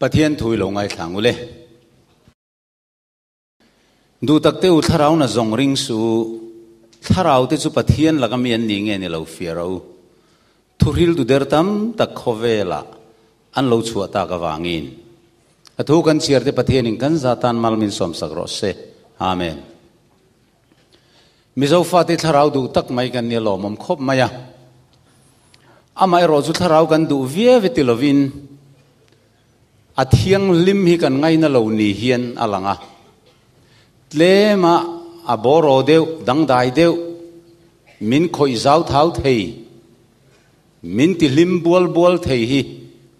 Pathian thu i lo ngaithla ang ule. Duh tak te u thlarau na zawng ring suh u. Thlarau te chu Pathian laka mi an ni nge ni lo fiah rawh u. Thuhril du der tam tak khawvelah an lo chhuah tak avangin. A thu kan chhiar te Pathianin kan za tan mal min sawmsak rawh se. Amen. Mizo fate thlarau duh tak mai kan nia lawmawm khawp mai a. Amaherawh chu thlarau kan duh viau e ti lovin a thianghlim hi kan ngaina lo ni hian a lang a. Tlema a bawraw deuh, dangdai deuh, min khawih zau thau thei, min ti hlim bual bual thei hi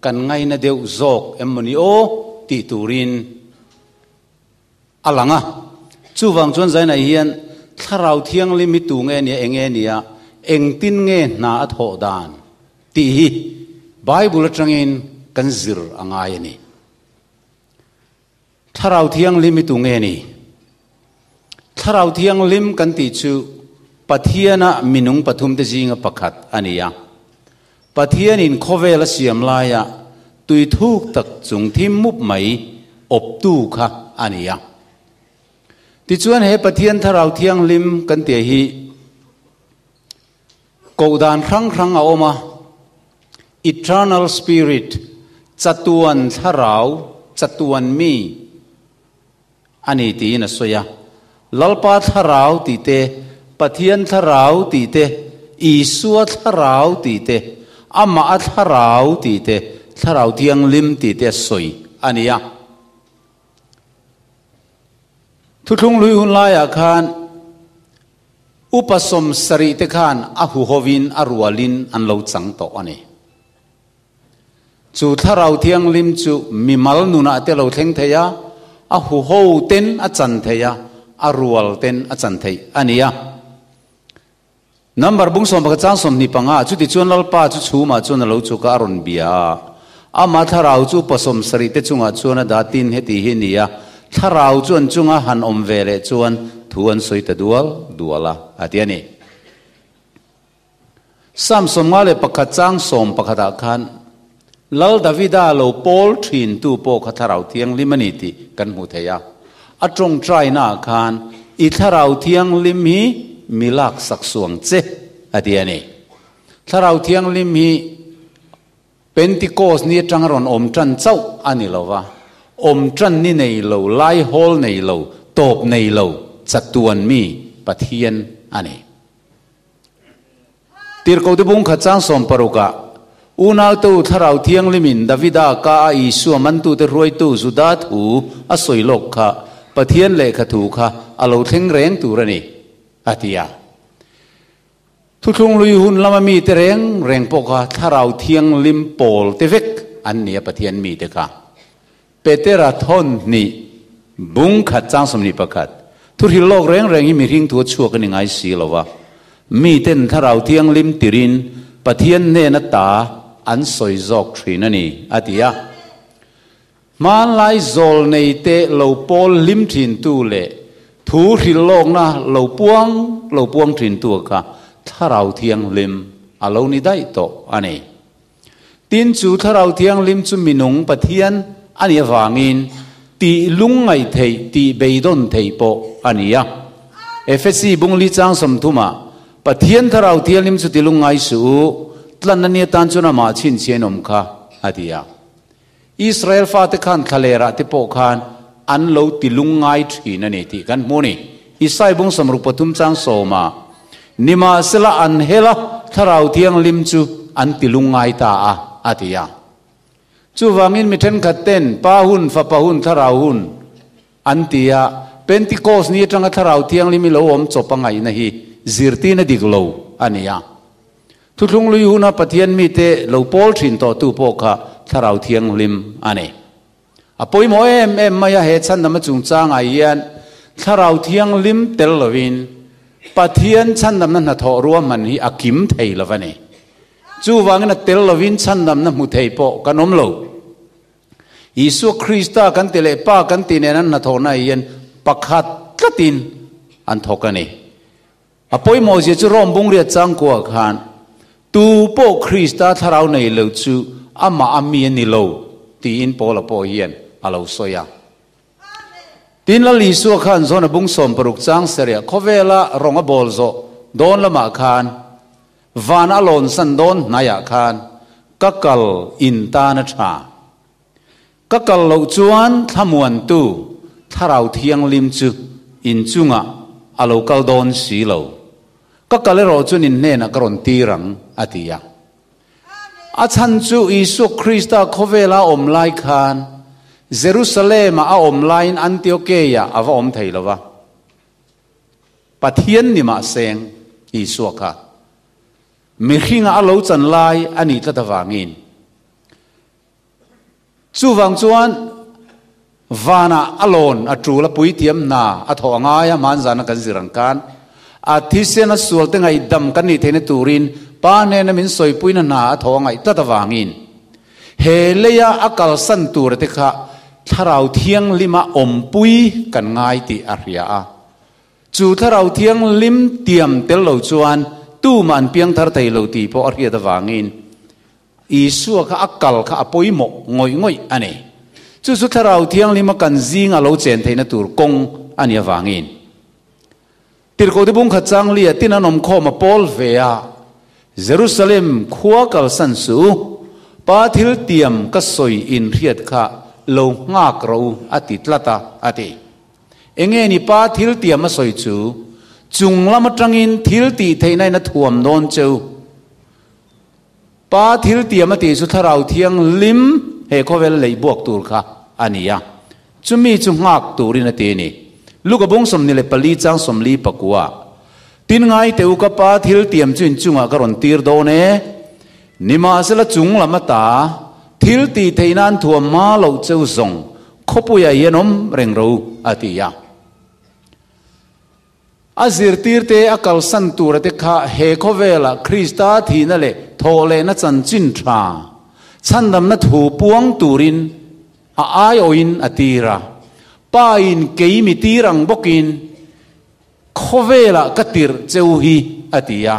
kan ngaina deuh zawk em mawni aw tih turin A lang a. Chuvang chuan Zainai hian Thlarau Thianghlim hi tu nge nia, eng nge nia, engtin nge hna a thawh dan tih hi Bible atangin kan zir a ngai a ni. Thlarau Thianghlim hi tu nge ni? Thlarau Thianghlim kan tih chu Pathiana minung pathumte zinga pakhat a ni a. Pathianin khawvel a siam laia tui thuk tak chung thim mup mai awptu kha a ni a. Tichuan he Pathian Thlarau Thianghlim kan tih hi kohdan hrang hrang a awm a, Eternal Spirit, chatuan thlarau, chatuan mi, a ni tiin a sawi a. Lalpa Thlarau tih te, Pathian Thlarau tih te, Isua Thlarau tih te, Amah a Thlarau tih te, Thlarau Thianghlim tih te a sawi a ni a. Thuthlung hlui hun laiah khan upa 70 te khan a huhovin a rualin an lo chang tawh a ni. Chu Thlarau Thianghlim chu mimal nunah te lo thleng thei a, a huho ten a chan thei a, a rual ten a chan theih a ni a. Number bung 11 chang 25 ah chutichuan Lalpa chu chhumah chuan a lo chuk a, a rawn bia a. Ama Thlarau chu upa 70 te chungah chuan a dah tin heti hi a ni a, Thlarau chu an chunga han awm ve leh chuan thu an sawi ta dual dual a, a ti a ni. Psalm 51 chang 11 ah khan Lal Davida lo pawl thintu pawh kha Thlarau Thianghlim a ni tih kan hmu thei a. A tawngtaina ah khan I Thlarau Thianghlim hi mi laksak suang che a ti a ni. Thlarau Thianghlim hi Pentecost ni atanga rawn awm tan chauh a ni lo va, awm tan ni nei lo, laihawl nei lo, tawp nei lo, chatuan mi Pathian a ni. Tirhkohte bung khat chang 60 ah, Unaute u Thlarau Thianghlimin Davida ka a Isua mantute hruaitu Juda thu a sawi lawk kha Pathian lehkha thu kha a lo thleng reng tur a ni, a ti a. Thuthlung lui hun lama mite reng reng pawh kha Thlarau Thianghlim pawl te vek an ni a Pathian mite kha. Petera thawn hnih bung khat chang 21, Thuhril lawk reng reng hi mihring thu a chhuak a ni ngai si lo va, miten Thlarau Thianghlim tirin Pathian hnena ta an sawi zawk thin a ni, a ti a. Hmanlai zawl neite lo pawl hlim thintu leh thu hril lawkna lo puang lo puang thintu kha Thlarau Thianghlim a lo ni daih tawh a ni. Tin, chu Thlarau Thianghlim chu minung Pathian a nih avangin tih lungngaih theih, tih beidawn theih pawh a ni a. Efesi bungli chang 30 ah, Pathian Thlarau Thianghlim chu ti lungngai suh u, tlan a nia tan chuan amah chhinchhiain awm kha, a ti a. Israel fate khan thlalerah te pawh khan an lo ti lungngai thin a ni tih kan hmu a ni. Isai bung 63 chang 10 ah, Nimahsela an hel a, Thlarau Thianghlim chu an ti lungngai ta a, a ti a. Chuvangin mi thenkhat ten Pa hun, Fapa hun, Thlarau hun an ti a, Pentecost ni atanga Thlarau Thianghlim i lo awm chawp a ngaihna hi zirtirna dik lo a ni a. Thuthlung lui huna Pathian mite lo pawl thin tawhtu pawh kha Thlarau Thianghlim a ni. A pawimawh em em mai a, he chhandama chungchangah hian Thlarau Thianghlim tel lovin Pathian chhandamna hnathawh ruahman hi a kim thei lo a ni. Chuvangin a tel lovin chhandamna hmu thei pawh kan awm lo. Isua Krista kan ti leh Pa kan ti nen an hnathawhna hian pakhat tlatin an thawk a ni. A pawimawh zia chu Rome bungriat changkua khan tu pawh Krista thlarau nei lo chu amah a mi a ni lo tiin Paula pawh hian a lo sawi a. Tin, Lal Isua khan Jona bung 60 chang serih khawvela rawng a bawl zawh dawn lamah khan van a lawn san dawn hnaiah khan ka kal in tan a tha. Ka kal loh chuan thlamuantu Thlarau Thianghlim chu in chungah a lo kal dawn si lo. Ka kal erawh chuan in hnenah ka rawn tir ang, a ti a. A chhan chu Isua Krista khawvela a awm lai khan Jerusalem-ah a awm laiin Antiokeia a va awm thei lo va. Pathian ni mah seng Isua kha mihringa a lo chan lai a nih tlat avangin. Chuvang chuan vanah a lawn a tul a puithiam hna a thawh a ngai a, hmanzana kan zir ang khan a thisen a sual te ngaihdam kan nih theihna turin Pa hnena min sawipuina hna a thawh a ngaih tlat avangin he leia a kalsan tura te kha Thlarau Thianghlima awmpui kan ngai tih a hria a. Chu Thlarau Thianghlim tiam tel lo chuan tumah an piangthar thei lo tih pawh a hriat avangin Isua kha a kal kha a pawimawh ngawih ngawih a ni. Chu chu Thlarau Thianghlima kan zinga lo chen theihna tur kawng a nih avangin Tirhkohte bungkhat changlia tin an awm khawm a pawl ve a, Jerusalem khua kalsan suh u, Pa thil tiam ka sawi inhriat kha lo nghak rawh u a ti tlat a, a ti. Enge ni Pa thil tiam a sawi chu, chung lam atangin thil tih theihna in a thuam dawn che u. Pa thil tiam a tih chu Thlarau Thianghlim he khawvel lei buak tur kha a ni a, chumi chu nghak turin a ti a ni. Luka bung 24 chang 49. Tin ngai teh u ka Pa thil tiam chu inchungah ka rawn tir dawn e, nimahsela chung lam ata thil tih theih nan thuam hma loh cheu zawng khawpuiah hian awm reng ro a ti a. A zirtirte a kalsan tura te kha he khawvela Krista thihna leh thawhlehna chanchin tha, chhandamna thu puang turin a aiawhin a tir a. Pa in kei mi tir ang bawkin khawvelah ka tirh cheu hi a ti a.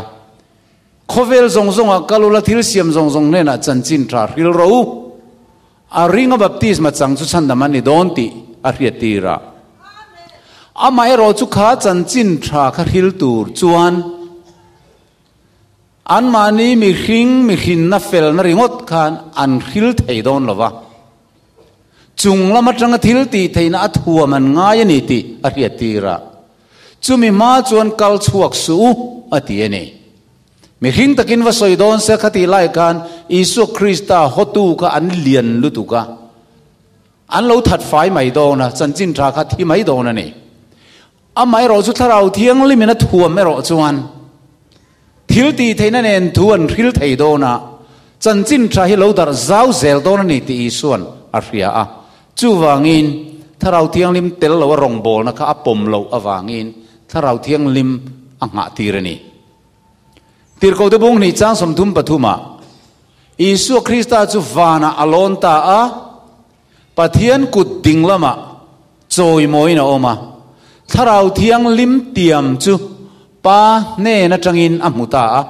Khawvel zawng zawngah kal ula thil siam zawng zawng hnenah chanchin tha hril rawh u. A ringa baptisma chang chu chhandam an ni dawn tih a hriat tir a. Amaherawh chu kha chanchin tha kha hril tur chuan anmahni mihring mihrinna felna ringawt khan an hril thei dawn lo va. Chung lam atanga thil tih theihna a thuam an ngai a ni tih a hriat tir a. Chumi hma chuan kal chhuak suh u a ti a ni. Mihring takin va sawi dawn se khatih lai khan Isua Krista hotu kha an lian lutuk a, an lo that fai mai dawn a, chanchin tha kha thi mai dawn a ni. Amaherawh chu Thlarau Thianghlimin a thuam erawh chuan thil tih theihna nen thu an hril thei dawn a, chanchin tha hi lo darh zau zel dawn a ni tih Isua'n a hria a. Chuvangin Thlarau Thianghlim tel lo a rawngbawlna kha a pawm loh avangin Thlarau Thianghlim a nghah tir a ni. Tirhkohte bung hnih chang 33 ah Isua Krista chu vanah a lawn ta a, Pathian kut ding lamah chawimawiin a awm a, Thlarau Thianghlim tiam chu Pa hnen atangin a hmu ta a.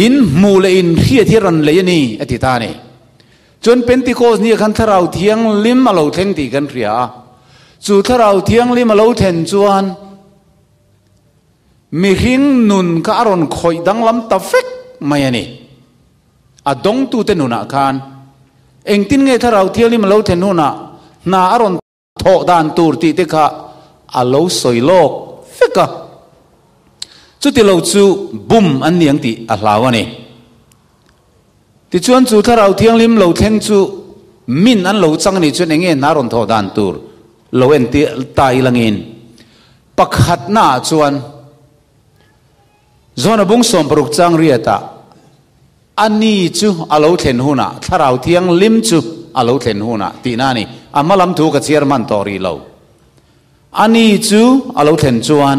In hmuh leh in hriat hi rawn lei a ni, a ti ta a ni. Chuan Pentecost ni ah khan Thlarau Thianghlim a lo thleng tih kan hria a, chu Thlarau Thianghlim a lo thlen chuan Mihring nun kha a rawn khawih danglam ta vek mai a ni. A dawngtute nunah khan engtin nge Thlarau Thianghlim a lo thlen hunah hna a rawn thawh dan tur tih te kha a lo sawi lawk vek a. Chuti lo chu bum an ni ang tih a hlau a ni. Tichuan chu Thlarau Thianghlim lo thleng chu min an lo chang a nih chuan eng nge hna rawn thawh dan tur lo entir ta ilangin Pakhatna ah chuan Jona bung 60 chang riatah a ni chu a lo thlen hunah, Thlarau Thianghlim chu a lo thlen hunah tihna a ni. A hma lam thu ka chhiar hman tawh rih lo. A ni chu a lo thlen chuan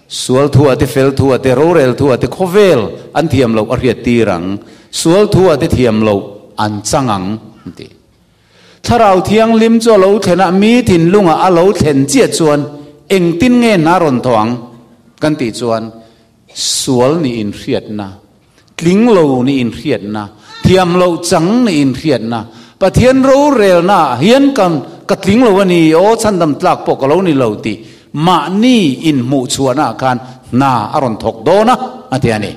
sual thu ah te, fel thu ah te, rorel thu ah te khawvel an thiam loh a hriat tir ang, sual thu ah te thiam loh an chang ang an ti. Thlarau Thianghlim chu a lo thlen a, mi thinlungah a lo thlen chiah chuan engtin nge hna rawn thaw ang kan tih chuan sual nih inhriatna, tling lo nih inhriatna, Thiam loh chang nih inhriatna, Pathian rorelnaah hian ka ka tling lo a ni, aw chhandam tlak pawh ka lo ni lo tih mahni inhmuhchhuahnaah khan hna a rawn thawk dawn a, a ti a ni.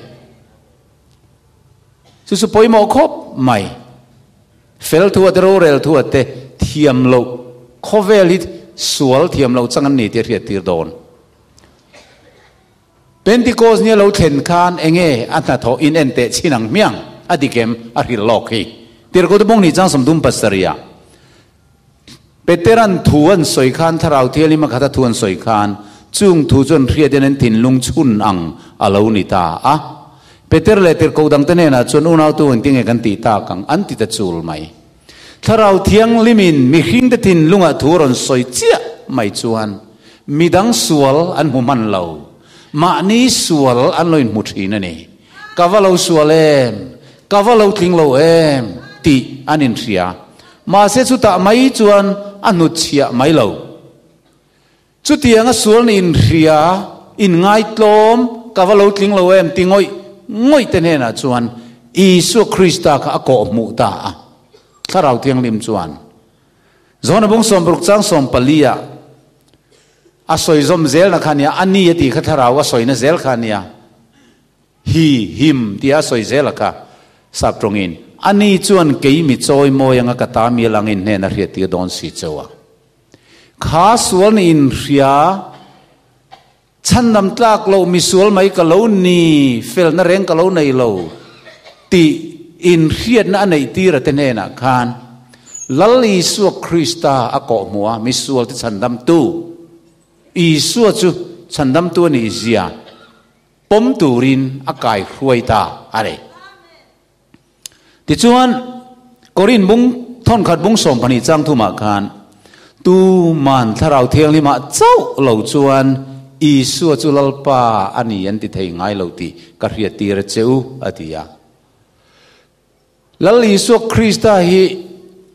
Chu chu pawimawh khawp mai. Fel thu ate rorel thu ate thiam loh khawvel hi sual thiam loh chang an ni tih a hriattir dawn. Pentecost ni a lo thlen khan enge a hnathawh in en teh chhin ang hmiang a dik em a hrilh lawk hi. Tirhkoh bawng ni chang 37 ah Peteran thu an sawi khan Thlarau Thianghlim a khata thu an sawi khan chung thu chu an hriatin an thinlung chhun ang a lo ni ta a. Peter leh tirhkoh dangte hnenah chuan unautu engtin nge kan tih tak ang an ti ta chul mai. Thlarau Thianghlimin mihringte thinlungah thu a rawn sawi chiah mai chuan midang sual an hmu hman lo. Mahni sual an lo inhmu thin a ni. Ka va lo sual em? Ka va lo tling lo em? tih an inhria. Mahse chutah mai chuan a hnutchhiah mai lo. Chutianga sual nih inhria, inngaitlawm, ka va lo tling lo em ti ngawih ngawih te hnenah chuan Isua Krista kha a kawh hmuh ta a. Thlarau Thianghlim chuan Johana bung 60 chang 14 ah a sawi zawm zelna kha nia, a ni a tih kha thlarau a sawina zel kha nia. He, him, tia a sawi zel a kha sap tawngin, A ni chuan kei mi chawi mawi anga ka ta mial angin hnen a hriattir dawn si cheu a. Kha sual nih inhria, chhandam tlak loh misual mai ka lo ni, felna reng ka lo nei lo tih inhriatna a neih tir a te hnenah khan Lal Isua Krista a kawhhmuh a, misual te chhandamtu Isua chu chhandamtu a nih zia pawm turin a kaihruai ta a ni. Tichuan, Korin bung thawnkhat bung 12 chang thumah khan, Tuman Thlarau Thianghlimah chauh lo chuan Isua chu Lalpa a ni an ti thei ngai lo tih ka hriattir a che u, a ti a. Lal Isua Krista hi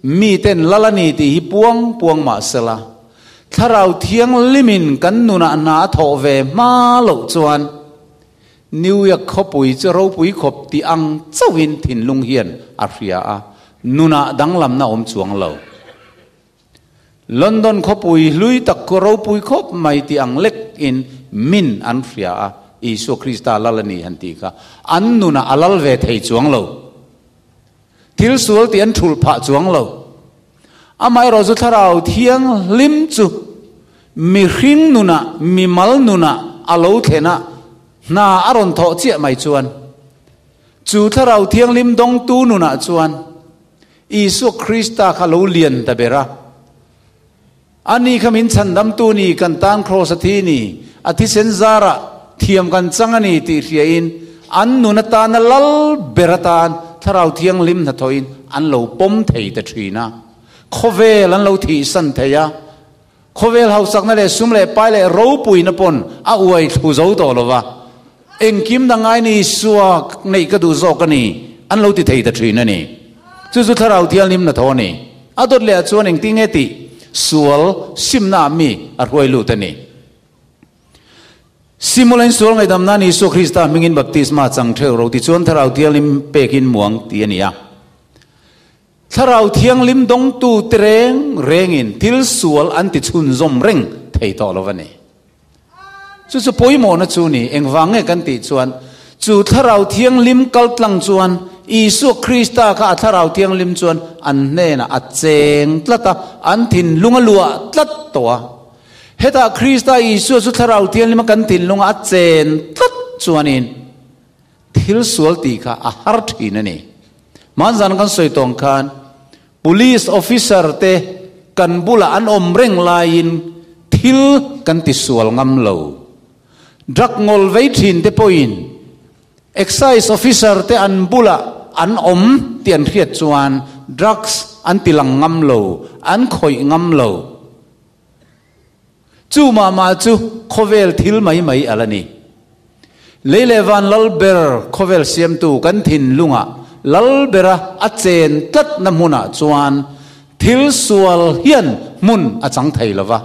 miten Lal a ni tih hi puang puang mah sela, Thlarau Thianghlimin kan nunah hna a thawh ve hma loh chuan New York khawpui chu ropui khawp tih ang chauhin thinlung hian a hria a, nunah danglamna awm chuang lo. London khawpui hlui tak khu ropui khawp mai tih ang lekin min an hria a, Isua Krista lal a ni han tih kha an nunah a lal ve thei chuang lo. Thil sual tih an thulh phah chuang lo. Amaherawh chu Thlarau Thianghlim chu mihring nunah, mimal nunah a lo thlen a, hna a rawn thawh chiah mai chuan chu Thlarau Thianghlim dawngtu nunah chuan Isua Krista kha lo lian ta ber a. Ani kha min chhandamtu ni, kan tan kraws a thi ni, a thisen zarah thiam kan chang a ni tih hriain an nun atana lal ber atan Thlarau Thianghlim hnathawhin an lo pawm thei ta thin a. Khawvel an lo thihsan thei a. Khawvel hausakna leh sum leh pai leh ropuina pawn a uai thlu zo tawh lo va. Engkim na ngai ni Isua neih ka duh zawk a ni, an lo ti thei ta thin a ni. Chu chu Thlarau Thianghlim hnathawh a ni. A dawt leh ah chuan engtin nge tih sual simna ah mi a hruai lut a ni. Simulain sual ngaihdam nan Isua Krista hmingin baptisma chang theuh ro tichuan Thlarau Thianghlim pekin muang ti a ni a. Thlarau Thianghlim dawngtu te reng rengin thil sual an ti chhunzawm reng thei tawh lo a ni. Chu chu pawimawhna chu ni, engvang nge kan tih chuan chu Thlarau Thianghlim kal tlang chuan Isua Krista kha a Thlarau Thianghlim chuan an hnenah a cheng tlat a, an thinlung a luah tlat tawh a. Hetah Krista Isua chu Thlarau Thianghlim a kan thinlunga a chen tlat chuanin thil sual tih kha a har thin a ni. Hmanzan kan sawi tawng khan Police officer te kan bulah an awm reng laiin thil kan ti sual ngam lo. Drug ngawl vei thin te pawhin excise officer te an bulah an awm tih an hriat chuan drugs an ti lang ngam lo, an khawih ngam lo. Chu mah mah chu khawvel thil mai mai a la ni. Lei leh van lal ber khawvel siamtu kan thinlungah lal bera a chen tlatna hmunah chuan thil sual hian hmun a chang thei lo va.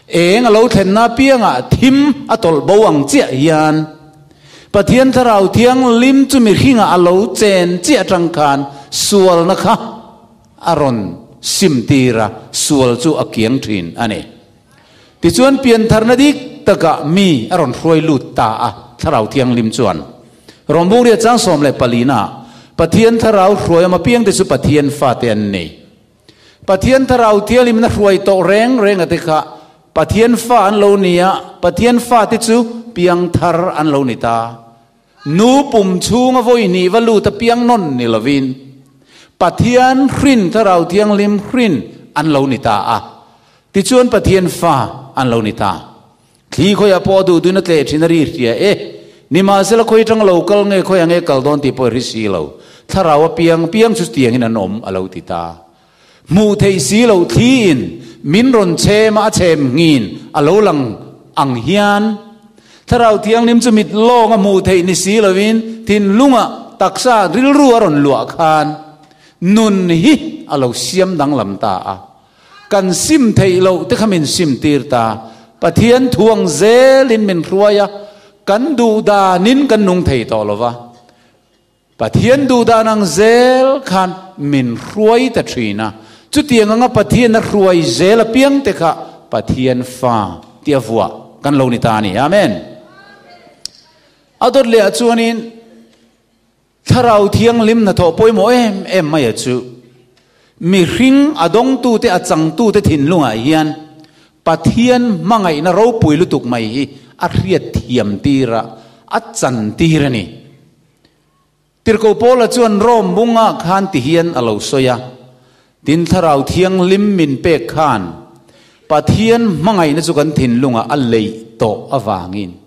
Eng a lo thlenna piangah thim a tawlh bo ang chiah hian. Pathian Thlarau Thianghlim chu mihringah a lo chen chiah atang khan sualna kha a rawn sim tir a, sual chu a kiang thin a ni. Tichuan piantharna dik takah mi a rawn hruai lut ta a, Thlarau Thianghlim chuan. Rawmbungria chang 14 ah, Pathian Thlarau hruai awm apiangte chu Pathian fate an ni. Pathian Thlarau Thianghlimna hruai tawh reng reng ate kha Pathian fa an lo ni a, Pathian fate chu piangthar an lo ni ta. Nu pum chhunga vawi hnih va lut a piang nawn ni lovin, Pathian hrin Thlarau Thianghlim hrin an lo ni ta a. Tichuan Pathian fa an lo ni ta. Thli khawiah pawh a duh duhin a tleh thin a ri hria e. Nimahsela khawi atang lo kal nge khawi ange kal dawn tih pawh i hre si lo. Thlarau a piang piang chu tiangin an awm a lo ti ta. Hmuh theih si loh thliin min rawn chhem a, a chhem nghin a lo lang ang hian Thlarau Thianghlim chu mit lawng a hmuh theih ni si lovin thinlungah taksa rilru a rawn luah khan nun hi a lo siam danglam ta a. Kan sim theih loh te kha min sim tir ta. Pathian thuang zelin min hruai a, kan duh danin kan nung thei tawh lo va. Pathian duh dan ang zel khan min hruai ta thin a, chutiang anga Pathian a hruai zel apiang te kha Pathian fa tia vuah kan lo ni ta a ni. Amen. A dawt leh ah chuanin Thlarau Thianghlim hnathawh pawimawh em em mai a chu mihring a dawngtute a changtute thinlungah hian Pathian hmangaihna ropui lutuk mai hi a hriat thiam tir a, a chan tir a ni. Tirhkoh Paula chuan Rome bungah khan ti hian a lo sawi a, Tin Thlarau Thianghlim min pek khan Pathian hmangaihna chu kan thinlungah a leih tawh avangin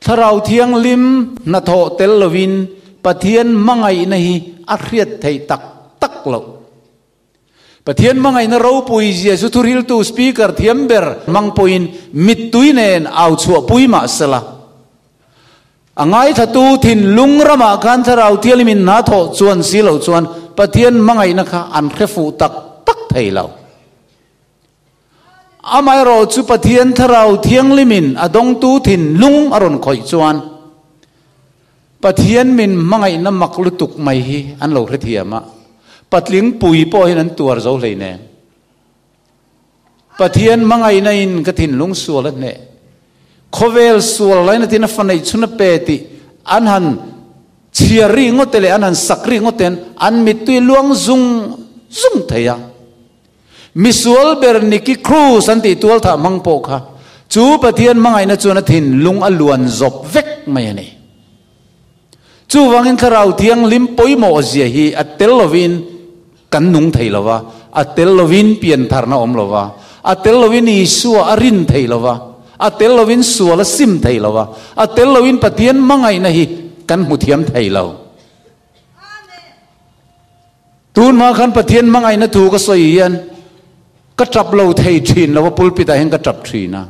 Thlarau Thianghlim hnathawh tel lovin Pathian hmangaihna hi a hriat theih tak tak loh. Pathian hmangaihna ropui zia chu thuriltu speaker thiam ber hmang pawhin mittui nen au chhuahpui mah sela. A ngaithlatu thinlung ramah khan Thlarau Thianghlim in hna thawh chuan si loh chuan Pathian hmangaihna kha an hre fuh tak tak thei lo. Amaherawh chu Pathian Thlarau Thianghlim in a dawngtu thinlung a rawn khawih chuan Pathian min hmangaihna mak lutuk mai hi an lo hrethiam a, patling pui pawh hian an tuar zo hlei nen. Pathian hmangaihna in ka thinlung sual a hneh. Khawvel sual laina tin a fa neih chhun a pe tih an han chhiar ri ngawt te leh an han sak ri ngawt ten an mittui luang zung zung thei a. Misual ber Nicky Cruz an tih tual thah hmang pawh kha chu Pathian hmangaihna chuan a thinlung a luan zawp vek mai a ni. Chuvangin Thlarau Thianghlim pawimawh zia hi a tel lovin kan nung thei lo va, a tel lovin piantharna awm lo va, a tel lovin Isua a rin thei lo va, a tel lovin sual a sim thei lo va, a tel lovin Pathian hmangaihna hi kan hmu thiam thei lo. Tun hma khan Pathian hmangaihna thu ka sawi hian ka tap lo thei thin lo a, pulpit ah hian ka tap thin a.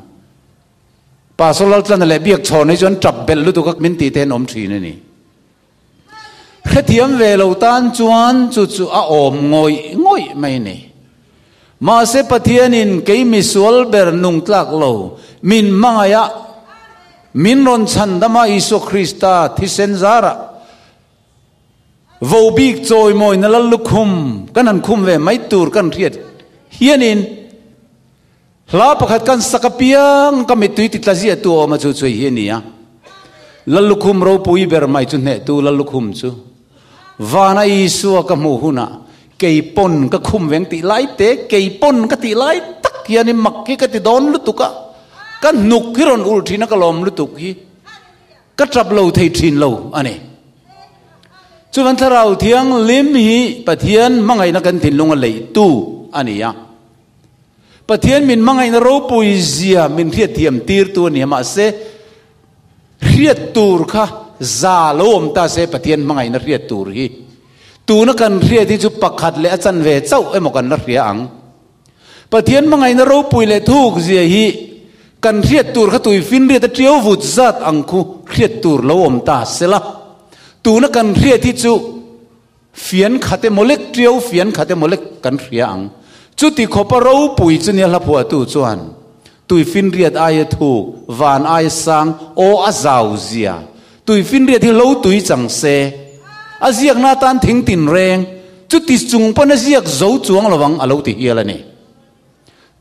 Pastor Laltlana leh Biak Chhawn hi chuan tap belh lutuk a min tih te an awm thin a ni. Hrethiam ve lo tan chuan chu chu a awm ngawih ngawih mai a ni. Mahse Pathianin kei misual ber nung tlak lo min hmangaih a, min rawn chhandam a Isua Krista thisen zarah, Vo bik chawimawina lal lukhum kan han khum ve mai tur kan hriat hianin hla pakhat kan sak apiang ka mittui ti tla ziah tu a awm a chu chu hei hi a ni a. Lal lukhum ropui ber mai chu hnehtu lal lukhum chu vana Isua ka hmuh hunah kei pawn ka khum veng tih lai te kei pawn ka tih lai tak hianin mak hi ka ti dawn lutuk a, ka hnuk hi rawn ulh thin a ka lawm lutuk hi. Ka tap lo thei thin lo a ni. Chuvan Thlarau Thianghlim hi Pathian hmangaihna kan thinlung a leihtu a ni a. Pathian min hmangaihna ropui zia min hriatthiam tirtu a ni a, mahse hriat tur kha za lo awm ta se Pathian hmangaihna hriat tur hi tuna kan hriat hi chu pakhat leh a chanve chauh emaw kan la hria ang. Pathian hmangaihna ropui leh thuk zia hi kan hriat tur kha tui finriat a tiau vut zat ang khu hriat tur lo awm ta sela. Tuna kan hriat hi chu fian khat emaw lek tiau fian khat emaw lek kan hria ang. Chuti khawpa ropui chu nia hlaphuahtu chuan. Tuifinriat aia thuk, van aia sang, aw a zau zia. Tuifinriat hi lo tui chang se. A ziakna atan thing tin reng, chuti chung pawn a ziak zo chuang lovang a lo ti hial a ni.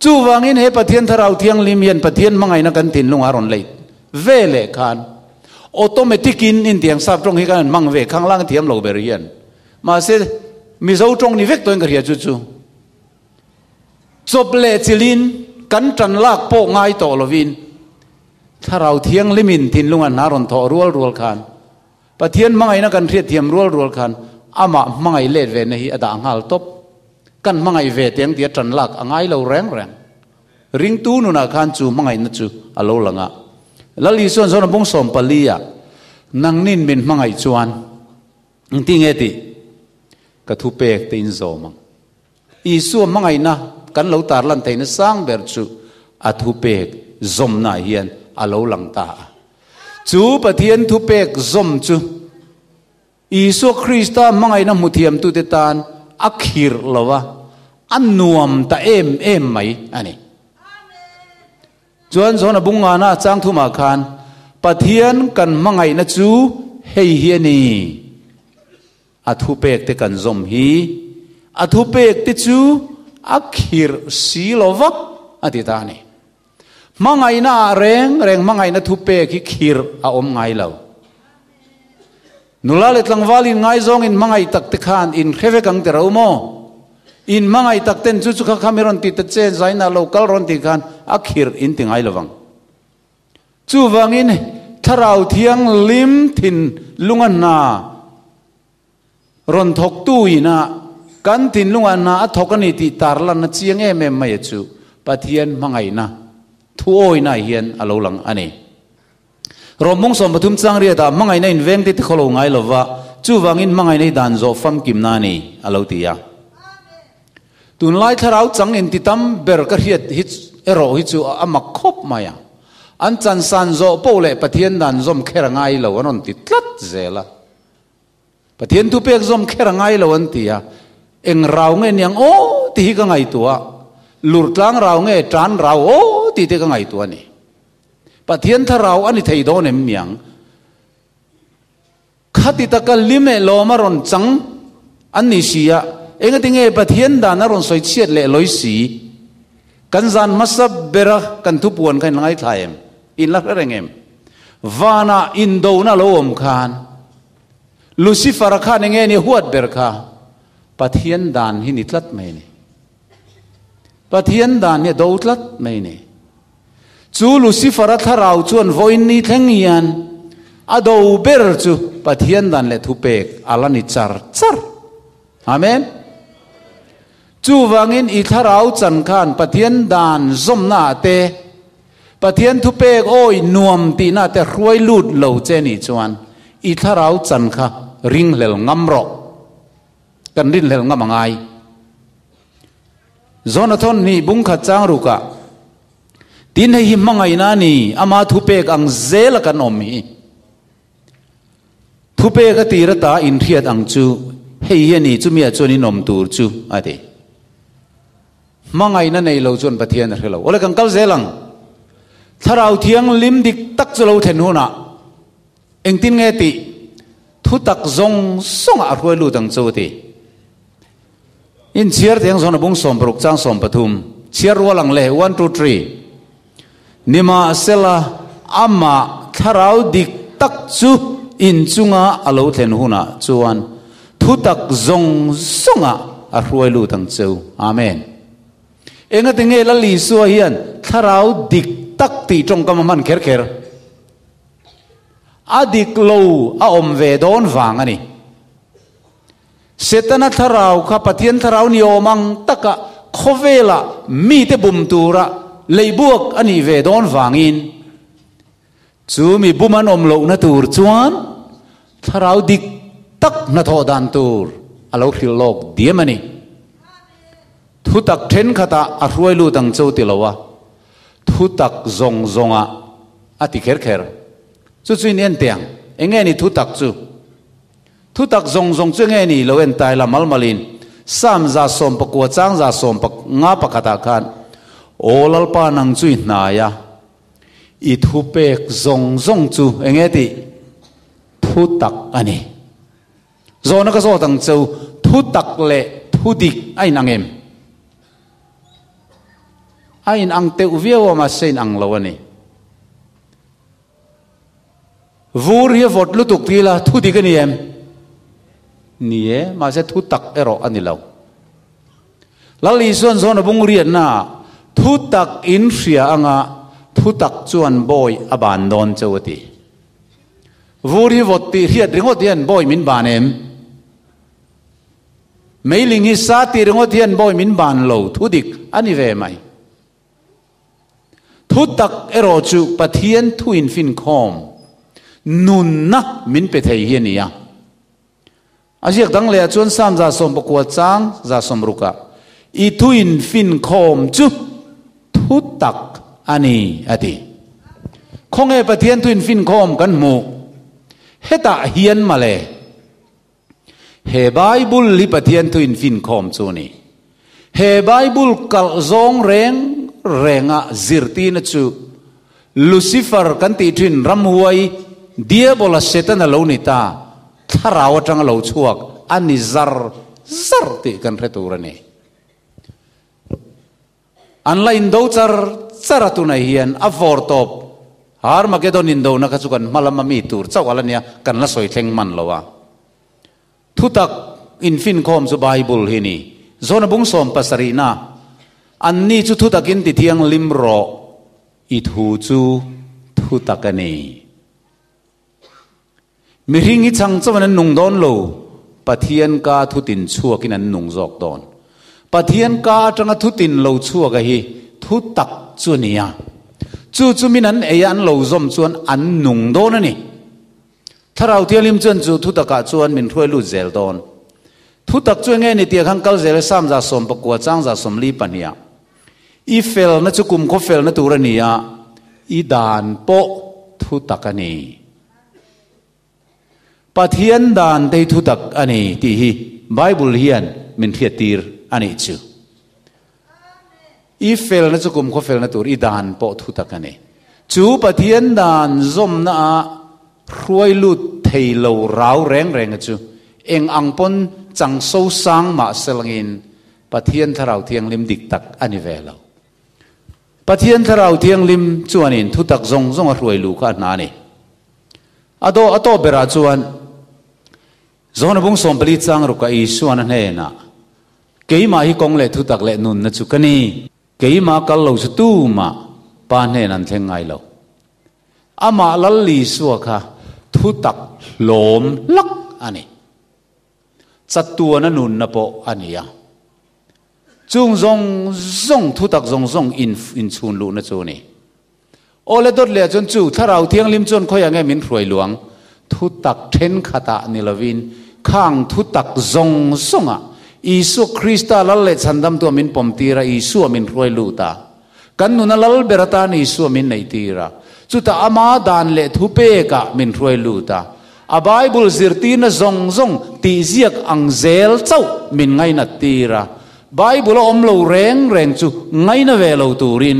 Chuvangin he Pathian Thlarau Thianghlim hian Pathian hmangaihna kan thinlung a rawn lei ve leh khan automatic in intiang sap tawng hi kan han hmang ve khanglang thiam lo ber hian mahse Mizo tawng ni vek tawhin ka hria chu chu chawp leh chilhin kan tan lak pawh ngai tawh lovin Thlarau Thianghlimin thinlung an hna rawn thawh rual rual khan Pathian hmangaihna kan hriatthiam rual rual khan amah hmangaih let ve na hi a dah nghal tawp. Kan hmangaih ve teng tia tan lak a ngai lo reng reng. Ringtu nunah khan chu hmangaihna chu a lo lang a. Lal Isuan zawn a bung 14 ah, Nangnin min hmangaih chuan engti nge tih ka thupek te in zawm ang. Isua hmangaihna kan lo tarlan theihna sang ber chu a thupek zawmna hian a lo lang ta a. Chu Pathian thupek zawm chu Isua Krista hmangaihna hmuthiamtute tan a khirh lo a, a nuam ta em em mai a ni. Chuan John-a bung ngana chang thumah khan, Pathian kan hmangaihna chu hei hi a ni. A thupek te kan zawm hi, a thupek te chu a khirh si lo vak a ti ta a ni. Hmangaihna ah reng reng hmangaihna thupek hi khirh a awm ngai lo. Nula leh tlangval in ngaizawng in hmangaih tak te khan in hre vek ang ti ro maw? In hmangaih tak ten chu chu kha kha mi rawn ti ta che zainah lo kal rawn ti khan a khirh in ti ngai lovang. Chuvangin Thlarau Thianghlim thinlunga hna rawn thawktu ina kan thinlunga hna a thawk a ni tih tarlanna chiang em em mai chu Pathian hmangaihna thuawina hian a lo lang a ni. Rawmung 13 chang riatah hmangaihna inveng te tikhaw lo ngai lova, chuvangin hmangaihna hi dan zawh famkimna a ni a lo ti a. Tunlai thlarau chang inti tam ber ka hriat hi erawh hi chu a mak khawp mai a. An chansan zawh poh leh Pathian dan zawm kher a ngai lo an rawn ti tlat zel a. Pathian thupek zawm kher a ngai lo an ti a. Eng rau nge niang aw tih hi ka ngaihtuah a. Lur tlang rau nge tan rau aw tih te ka ngaihtuah a ni. Pathian thlarau a ni thei dawn em niang? Khati taka lim leh lawm a rawn chang an ni si a, engati nge Pathian dan a rawn sawi chhiat leh lawi si? Kan zan hmasa bera kan thupuan kha in la ngaithla em? In la hre reng em? Vanah indona lo awm khan Lucifer-a khan enge ni huat ber kha? Pathian dan hi ni tlat mai a ni. Pathian dan hi a do tlat mai a ni. Chu Lucifer-a thlarau chuan vawiin ni thleng hian a do ber chu Pathian dan leh thupek a la ni char char. Amen. Chuvangin i thlarau chan khan Pathian dan zawmnaah te, Pathian thupek awi nuam tihnaah te hruai lut lo che nih chuan i thlarau chan kha ringhlel ngam rawh. Kan rinhlel ngam a ngai. Jonathon nih bungkhat chang rukah, Tin hei hi hmangaihna a ni, ama thupek ang zela kan awm hi. Thupek a tir ata inhriat ang chu hei hi a ni, chumi ah chuan in awm tur chu, a ti. Hmangaihna nei lo chuan Pathian a hre lo. Awle kan kal zel ang. Thlarau Thianghlim dik tak chu lo thlen hunah engtin nge tih thutak zawng zawngah a hruai lut ang chu, a ti. In chhiar teng zawn a bung 60 chang 13 chhiar rual ang le one two three Nimahsela amah thlarau dik tak chu in chunga a lo thlen hunah chuan thutak zawng zawngah a hruai lut ang cheu. Amen. Engati nge Lal Isua hian thlarau dik tak tih tawngkam a hman kher kher? A dik lo a awm ve dawn vang a ni. Setana thlarau kha Pathian thlarau ni awm ang taka khawvela mite bum tura leibuak a nih ve dawn vangin chu mi bum an awm lohna tur chuan thlarau dik tak hnathawh dan tur a lo hrilh lawk diam a ni. Thutak thenkhatah a hruai lut ang cho ti lo a, thutak zawng zawngah a ti kher kher. Chu chu in en teh ang, eng nge ni thutak chu? Thutak zawng zawng chu nge ni lo en tai la mal malin Psalm 19 chang 151 ah khan. Aw Lalpa nang chu i hnai a, i thupek zawng zawng chu eng nge tih? Thu tak a ni. Zawhna ka zawt ang cheu, thu tak leh thu dik a inang em? A inang teuh viau a, mahse inang lo a ni. Vur hi a vawt lutuk ti ila thu dik a ni em? Ni e, mahse thu tak erawh a ni lo. Lal Isuan zawn a bung riatna ah thu tak in hria anga thu tak chuan bawi a ban dawn cheu a ti. Vur hi vawt tih hriat ringawt hian bawi min ban em? Meiling hi sa tih ringawt hian bawi min ban lo, thu dik a ni ve mai. Thu tak erawh chu Pathian thu infinkhawm nunna min pe thei hi a ni a. A ziak dang lehah chuan Psalm 119 chang 60 ah, I thu infinkhawm chu thu tak a ni a ti. Khawnge Pathian thu infinkhawm kan hmuh? Hetah hian mawle. He Bible hi Pathian thu infinkhawm chu a ni. He Bible kalh zawng reng renga zirtirna chu Lucifer kan tih thin ramhuai Diabola Setana lo ni ta, thlarau atanga lo chhuak a ni zar zar tih kan hre tur a ni. An la indo char char a tunah hian a vawr tawp Armageddon indona kha chu kan hma lama mi tur chauh a la nia kan la sawi thleng hman lo a. Thutak infinkhawm chu Bible hi ni. Zona bung sawm pasarihna an ni chu thutakin ti thianghlim rawh i thu chu thutak a ni. Mihring hi chhang chauhin an nung dawn lo, Pathian ka thutin chhuakin an nung zawk dawn. Pathian ka atanga thutin lo chhuaka hi thu tak chu a ni a. Chu chu min an ei a an lo zawm chuan an nung dawn a ni. Thlarau Thianghlim chuan chu thu takah chuan min hruai lut zel dawn. Thu tak chu enge ni tih khan kal zel e Psalm 19 chang 42 ah. I felna chu kumkhaw felna tur a ni a, i dan pawh thu tak a ni. Pathian dan te hi thu tak a ni tih hi Bible hian min hriattir a nih chu. I felna chu kumkhaw felna tur, i dan pawh thu tak a ni. Chu Pathian dan zawmna ah hruai lut thei lo rau reng reng a chu eng ang pawn chang so sang mah selangin Pathian Thlarau Thianghlim dik tak a ni ve lo. Pathian Thlarau Thianghlim chuanin thutak zawng zawng a hruai luh kha a hna a ni. A daw a tawp berah chuan Johana bung 14 chang ruka Isuan a hnenah, Keimah hi kawng leh thutak leh nunna chu ka ni. Keimah kal lo chu tumah Pa hnen an thleng ngai lo. Amah Lal Isua kha thutak hlawm hlak a ni. Chatuana nunna pawh a ni a. Chung zawng zawng, thutak zawng zawng in inchhun luhna chu a ni. Aw le dawt leh chuan chu Thlarau Thianghlim chuan khawiah nge min hruai luang? Thutak thenkhatah ni lovin khang thutak zawng zawngah Isua Krista Lal leh Chhandamtua min pawmtir a, Isua min hruai lut a. Kan nuna Lal ber atan Isua min neihtir a, chutah ama dan leh thupekah min hruai lut a. A Bible zirtirna zawng zawng tihziak ang zel chauh min ngainattir a. Bible a awm lo reng reng chu ngaina ve lo turin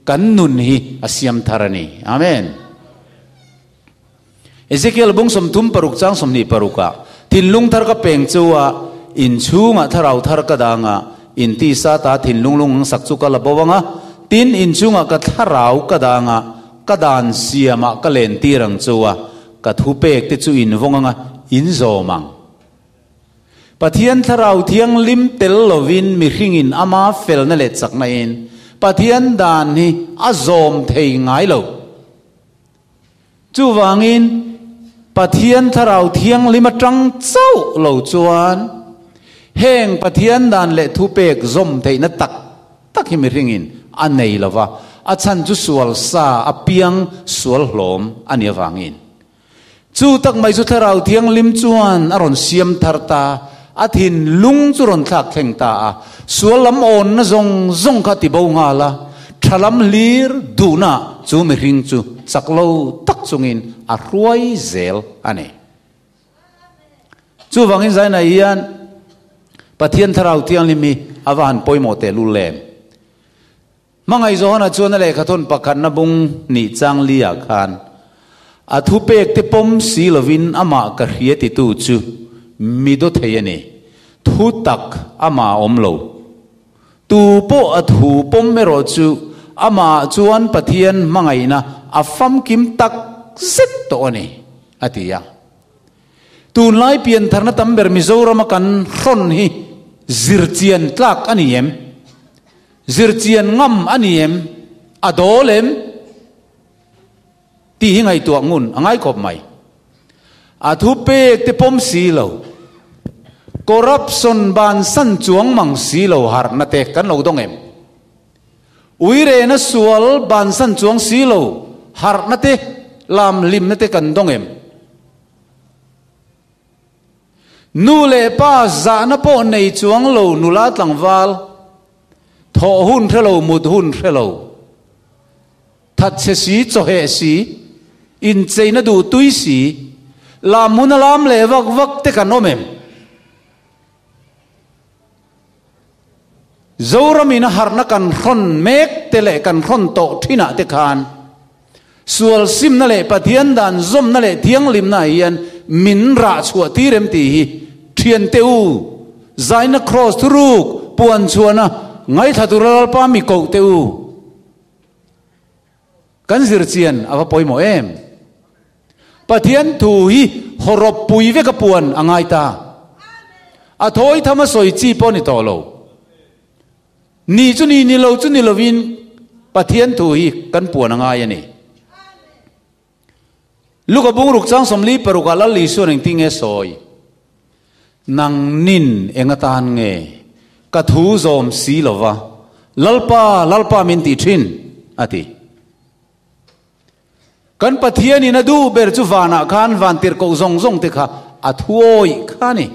kan nun hi a siam thar a ni. Amen. Ezekiel bung 36 chang 26 ah, Thinlung thar ka peng chu a, inchhungah thlarau thar ka dang a, in tisa ta thinlung lung ang sak chu ka la bo ang a, tin inchhungah ka thlarau ka dang a, ka dan siamah ka lentir ang chu a, ka thupek te chu in vawng ang a, in zawm ang. Pathian Thlarau Thianghlim tel lovin mihringin ama felna leh chakna in Pathian dan hi a zawm thei ngai lo. Chuvangin, Pathian Thlarau Thianghlim atang chauh lo chuan heng Pathian dan leh thupek zawm theihna tak tak hi mihringin a nei lo va, a chhan chu sual sa a piang sual hlawm a nih avangin. Chu tak mai chu Thlarau Thianghlim chuan a rawn siam thar ta, a thinlung chu rawn thlak thleng ta a, sual lam awnna zawng zawng kha ti bo nghal a, tha lam hlir duhna chu mihring chu chak lo tak chungin a hruai zel a ni. Chuvangin zainah hian Pathian Thlarau Thianghlim hi a va han pawimawh tehlul em? Hmangaih Johana chuan a lehkhathawn pakhatna bung nih chang li ah khan a thupek te pawm si lovin amah ka hria titu chu mi daw thei a ni. Thu tak amah a awm lo. Tu pawh a thu pawm erawh chu amah chuan Pathian hmangaihna a famkim tak zet tawh a ni, a ti a. Tunlai piantharna tam ber Mizorama kan hrawn hi zirchian tlak a ni em? Zirchian ngam a ni em? A dawl em? Tih hi ngaihtuah ngun a ngai khawp mai. A thupek te pawm si lo, corruption bansan chuang mang si lo harhna te kan lo dawng em? Uirena sual bansan chuang si lo harhna te, lam hlimna te kan dawng em? Nu leh pa zahna pawh nei chuang lo nula tlangval, thawh hun hre lo, mut hun hre lo, thatchhe si, chawheh si, incheina duh tui si, lam huna lam leh vak vak te kan awm em? Zoramin a harhna kan hrawn mek te leh kan hrawn tawh thinah te khan sual simna leh Pathian dan zawmna leh thianghlimna hian min rah chhuah tir em tih hi thiante u zaina kraws thuruk puan chhuahna ngaithla tura Lalpa mi koh te u kan zir chian a va pawimawh em? Pathian thu hi hawrawp pui vek a puan a ngai ta. A thawi tham a sawi chi pawh ni tawh lo. Ni chu ni, ni lo chu ni lovin Pathian thu hi kan puan a ngai a ni. Luka bungruk chang 46 ah Lal Isuan engtin nge sawi? Nang nin eng atan nge ka thu zawm si lova Lalpa, Lalpa min ti thin? a ti. Kan Pathianin a duh ber chu vanah khan van tirhkoh zawng zawng te kha a thuawih kha a ni.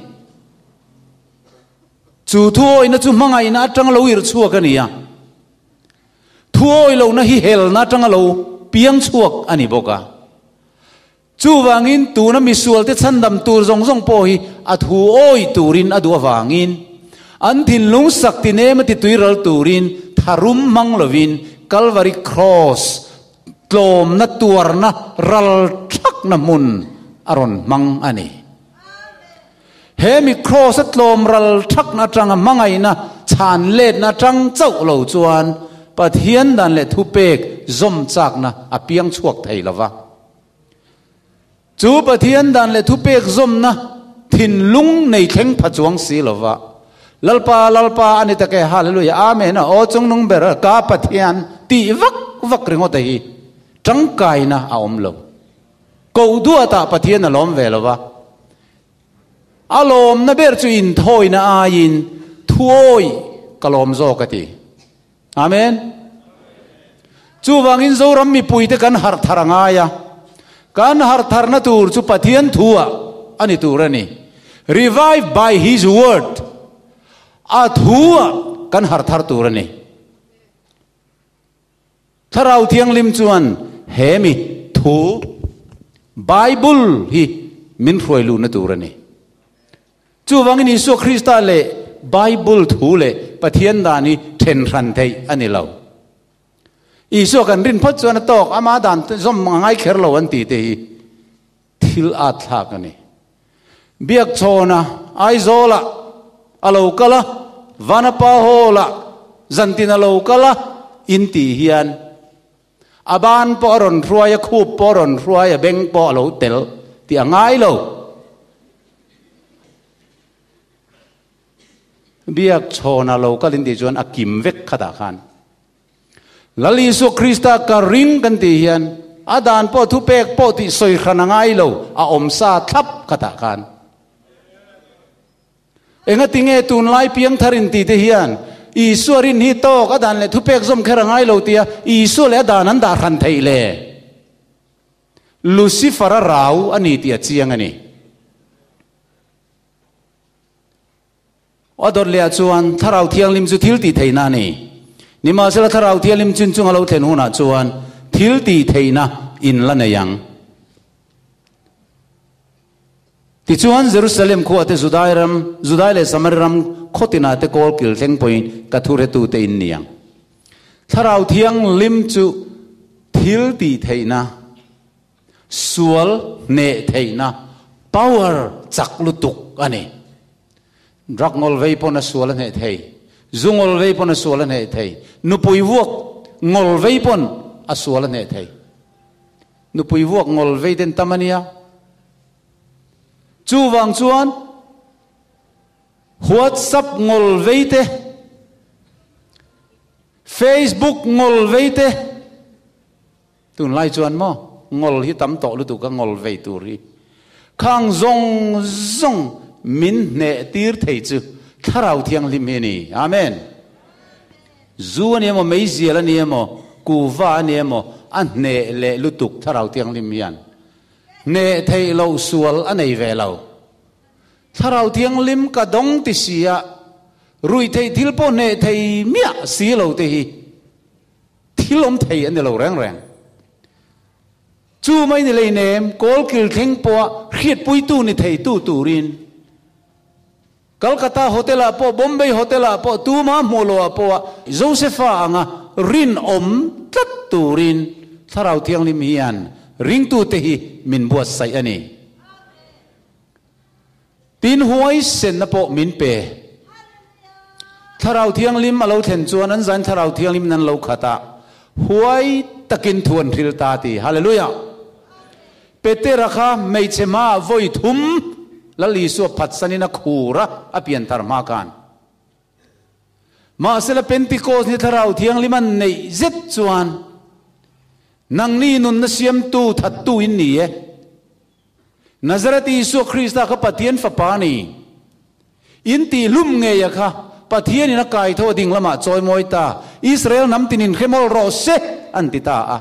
Chu thuawihna chu hmangaihna atanga lo irh chhuak a ni a. Thuawih lohna hi helna atanga lo piang chhuak a ni bawk a. Chuvangin tuna misualte chhandam tur zawng zawng pawh hi a thuawih turin a duh avangin an thinlung sak ti nem a ti tuiral turin tharum hmang lovin Kalvari Cross tlawmna tuarna ral thakna hmun a rawn hmang a ni. He mi Cross a tlawm ral thakna atanga hmangaihna chhan letna atang chauh lo chuan Pathian dan leh thupek zawm chakna a piang chhuak thei lova. Chu Pathian dan leh thupek zawmna thinlung nei thleng pha chuang si lova, Lalpa, Lalpa a ni tak e, Hallelujah, Amen, aw chungnung ber ka Pathian tih vak vak ringawt a hi tangkaina a awm lo. Koh duatah Pathian a lawm ve lova, a lawmna ber chu inthawina aiin thuawi ka lawm zawk a ti. Amen. Chuvangin Zoram mipuite kan harh thar a ngai a, kan harh tharna tur chu Pathian thu-ah a ni tur a ni. Revive by His Word, a thu-ah kan harh thar tur a ni. Thlarau Thianghlim chuan he mi thu, Bible, hi min hruai luhna tur a ni. Chuvangin Isua Krista leh Bible thu leh Pathian dan hi then hran theih a ni lo. Isua kan rin phawt chuan a tawk, ama dan zawm a ngai kher lo an tih te hi thil at thlak a ni. Biakchhawna Aizawlah a lo kal a, Vanapa Hall-ah zantin a lo kal a in tih hian A ban pawh a rawn hruai, a khup pawh a rawn hruai, a beng pawh a lo tel tih a ngai lo. Biak chhawn a lo kal in tih chuan a kim vek khatah khan. Lal Isua Krista ka ring kan tih hian a dan pawh thupek pawh tih sawi hran a ngai lo, a awm sa thlap khatah khan. Engatinge tunlai piangthar in tih te hian Isua rin hi tawk a dan leh thupek zawm kher a ngai lo tia Isua leh a dan an dah hran theih le? Lucifer a rau a ni tih a chiang a ni. A dawt leh ah chuan Thlarau Thianghlim chu thil tih theihna a ni. Nimahsela Thlarau Thianghlim chin chung a lo thlen hunah chuan thil tih theihna in la nei ang. Tichuan, Jerusalem khuate Judai ram, Judai leh Samari ram khawtinah te kawl kil thleng pawhin ka thuretute in ni ang. Thlarau Thianghlim chu thil tih theihna, sual hneh theihna, power chak lutuk a ni. Drug ngawl vei pawn a sual a hneh thei, zu ngawl vei pawn a sual a hneh thei, nupui vuak ngawl vei pawn a sual a hneh thei. Nupui vuak ngawl vei ten tam a nia. Chuvang chuan WhatsApp ngawl vei te, Facebook ngawl vei te, Tunlai chuan maw ngawl hi tam tawh lutuk a ngawl vei tur hi khang zawng zawng min hneh tir thei chu Thlarau Thianghlim hi a ni. Amen. Zu a ni emaw, meizial a ni emaw, kuva a ni emaw, a hneh leh lutuk Thlarau Thianghlim hian hneh theih loh sual a nei ve lo. Thlarau Thianghlim ka dawng ti si a, ruih theih thil pawh hneh thei miah si lo te hi Thil awm thei a ni lo reng reng. Chu mai ni lei nem, kawl kil thleng pawha hriatpuitu ni theitu turin Calcutta Hotel-ah pawh, Bombay Hotel-ah pawh, tuma hmuh loah pawha Josepha anga rinawm tlat turin Thlarau Thianghlim hian ringtute hi min buatsaih a ni. Tin huaisenna pawh min pe. Thlarau Thianghlim a lo thlen chuan an zain Thlarau Thianghlim nan lo khat a, huai takin thu an hril ta ti. Hallelujah! Petera kha hmeichhe hmaah vawi thum Lal Isua phatsanin a khur a, a pianthar hma khan. Mahsela Pentecost ni Thlarau Thianghlim an neih zet chuan nangni nunna siamtu thattu in ni e. Nazareth Isua Krista kha Pathian Fapa a ni. In tih hlum ngei a kha Pathian in a kai tho a ding lamah chawi mawi ta, Israel hnam tin in hremawl rawh se an ti ta a.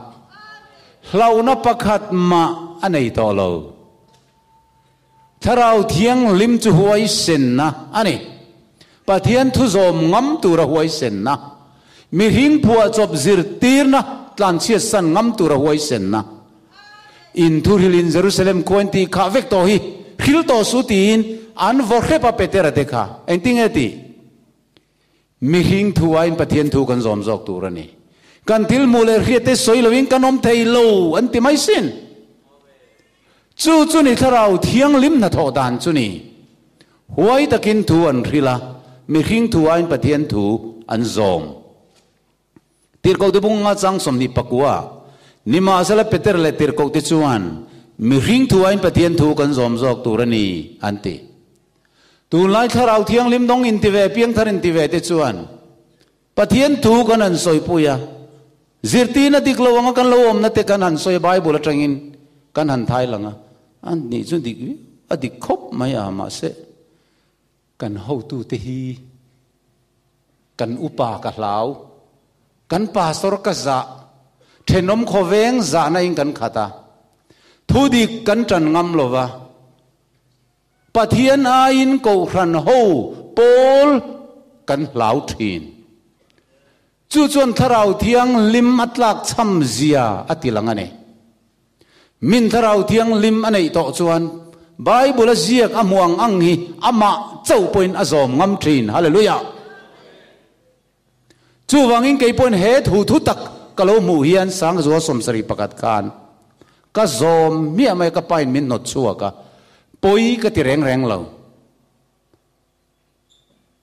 Hlauhna pakhat mah a nei tawh lo. Thlarau Thianghlim chu huaisenna a ni. Pathian thu zawm ngam tura huaisenna, mihring phuahchawp zirtirna tlanchhiatsan ngam tura huaisenna, in thuhrilin Jerusalem khua in tih khah vek tawh hi hril tawh su tiin an vaw hrep a Petera te kha engtinge tih? Mihring thu aiin Pathian thu kan zawm zawk tur a ni. Kan thil hmuh leh hriat te sawi loin kan awm thei lo an ti mai sin. Chu chu ni Thlarau Thianghlim hnathawh dan chu ni. Huai takin thu an hrilh a, mihring thu aiin Pathian thu an zawm. Tirhkohte bunga chang 29 Nimahsela Peter leh tirhkohte chuan mihring thu aiin Pathian thu kan zawm zawk tur a ni an ti. Tunlai Thlarau Thianghlim dawng inti ve, piangthar inti ve te chuan Pathian thu kan han sawipui a, zirtirna dik lo anga kan lo awmna te kan han sawi a, Bible atangin kan han thai lang a, a nih chu dik viau, a dik khawp mai a, mahse kan hotute hi kan upa ka hlau, kan pastor ka zah, thenawm khawveng zahna in kan khat a, thu dik kan tan ngam lova, Pathian aiin Kohhran ho pawl kan hlau thin. Chu chuan Thlarau Thianghlim a tlak chham zia a ti lang a ni. Min Thlarau Thianghlim a neih tawh chuan Bible a ziak a hmu ang ang hi amah chauh pawhin a zawm ngam thin. Hallelujah! Chuvangin kei pawhin he thu thu tak ka lo hmuh hian Sangzua 71 khan ka zawm miah mai a, ka pain min hnawt chhuak a, pawi ka ti reng reng lo.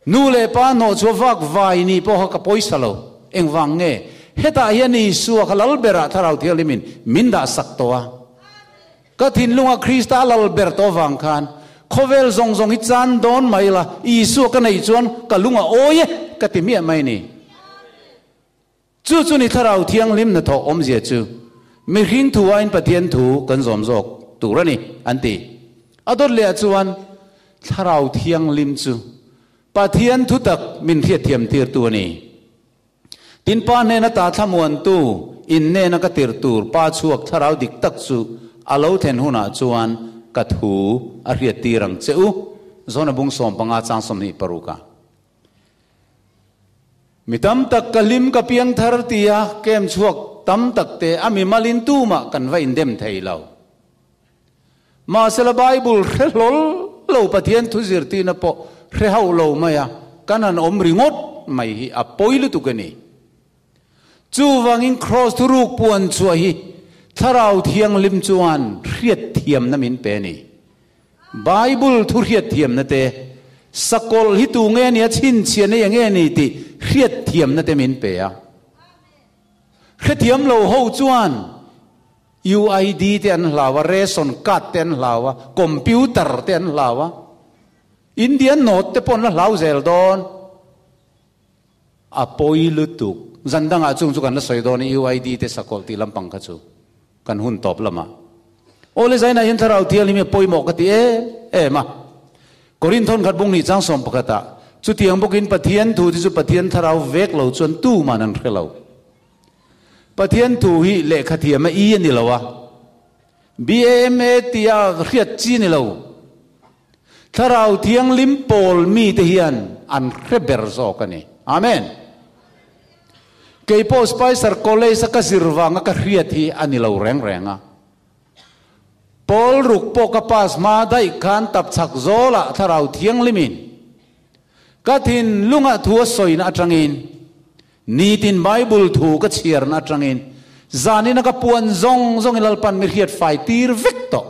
Nu leh pa hnawh chhuah vak vai ni pawh kha ka pawisa lo. Engvang nge? Hetah hian Isua kha lal berah Thlarau Thianghlimin min dah sak tawh a. Ka thinlunga Krista a lal ber tawh avang khan khawvel zawng zawng hi chan dawn mai la, Isua ka neih chuan ka lung a awi e ka ti miah mai ni. Chu chu ni Thlarau Thianghlim hnathawh awmzia chu mihring thu aiin Pathian thu kan zawm zawk tur a ni an ti. A dawt leh ah chuan Thlarau Thianghlim chu Pathian thutak min hriatthiam tirtu a ni. Tin, Pa hnena ta thlamuantu, in hnena ka tirh tur Pa chhuak thlarau dik tak chu a lo thlen hunah chuan ka thu a hriattir ang che u. Zona bung 15 chang 26 ah. Mi tam tak ka hlim ka piang thar tia kem chhuak tam tak te a mi malin tumah kan va indem thei lo. Mahsela Bible hre hlawl lo Pathian thu zirtirna pawh hre hauh lo mai a, kan han awm ringawt mai hi a pawi lutuk a ni. Chuvangin Kraws thuruk puan chhuah hi Thlarau Thianghlim chuan hriatthiamna min pe a ni. Bible thu hriatthiamna te, sakawlh hi tu nge nia chhinchhiahna eng nge ni tih hriatthiamna te min pe a. Hrethiam lo ho chuan UID te an hlau a, ration card te an hlau a, computer te an hlau a, Indian note te pawh an la hlau zel dawn. A pawi lutuk. Zan dangah chung chu kan la sawi dawn i UID te sakawlh tih lampang kha chu kan hun tawp lamah. Aw le Zainah hian Thlarau Thianghlim hi a pawimawh ka ti em em a. Korinth thawnkhat bung nih chang 11 ah chutiang bawkin Pathian thu te chu Pathian Thlarau vek lo chuan tuman an hre lo. Pathian thu hi lehkha thiam a i a ni lo a. BAMA tia hriat chi a ni lo. Thlarau Thianghlim pawl mite hian an hre ber zawk a ni. Amen. Kei pawh Spicer College a ka zir vanga ka hriat hi a ni lo reng reng a. Pawl ruk pawh ka pass hma daih khan tapchhak zawlah Thlarau Thianghlimin ka thinlungah thu a sawina atangin nitin Bible thu ka chhiarna atangin zanina ka puan zawng zawngin Lalpan mi hriat fai tir vek tawh.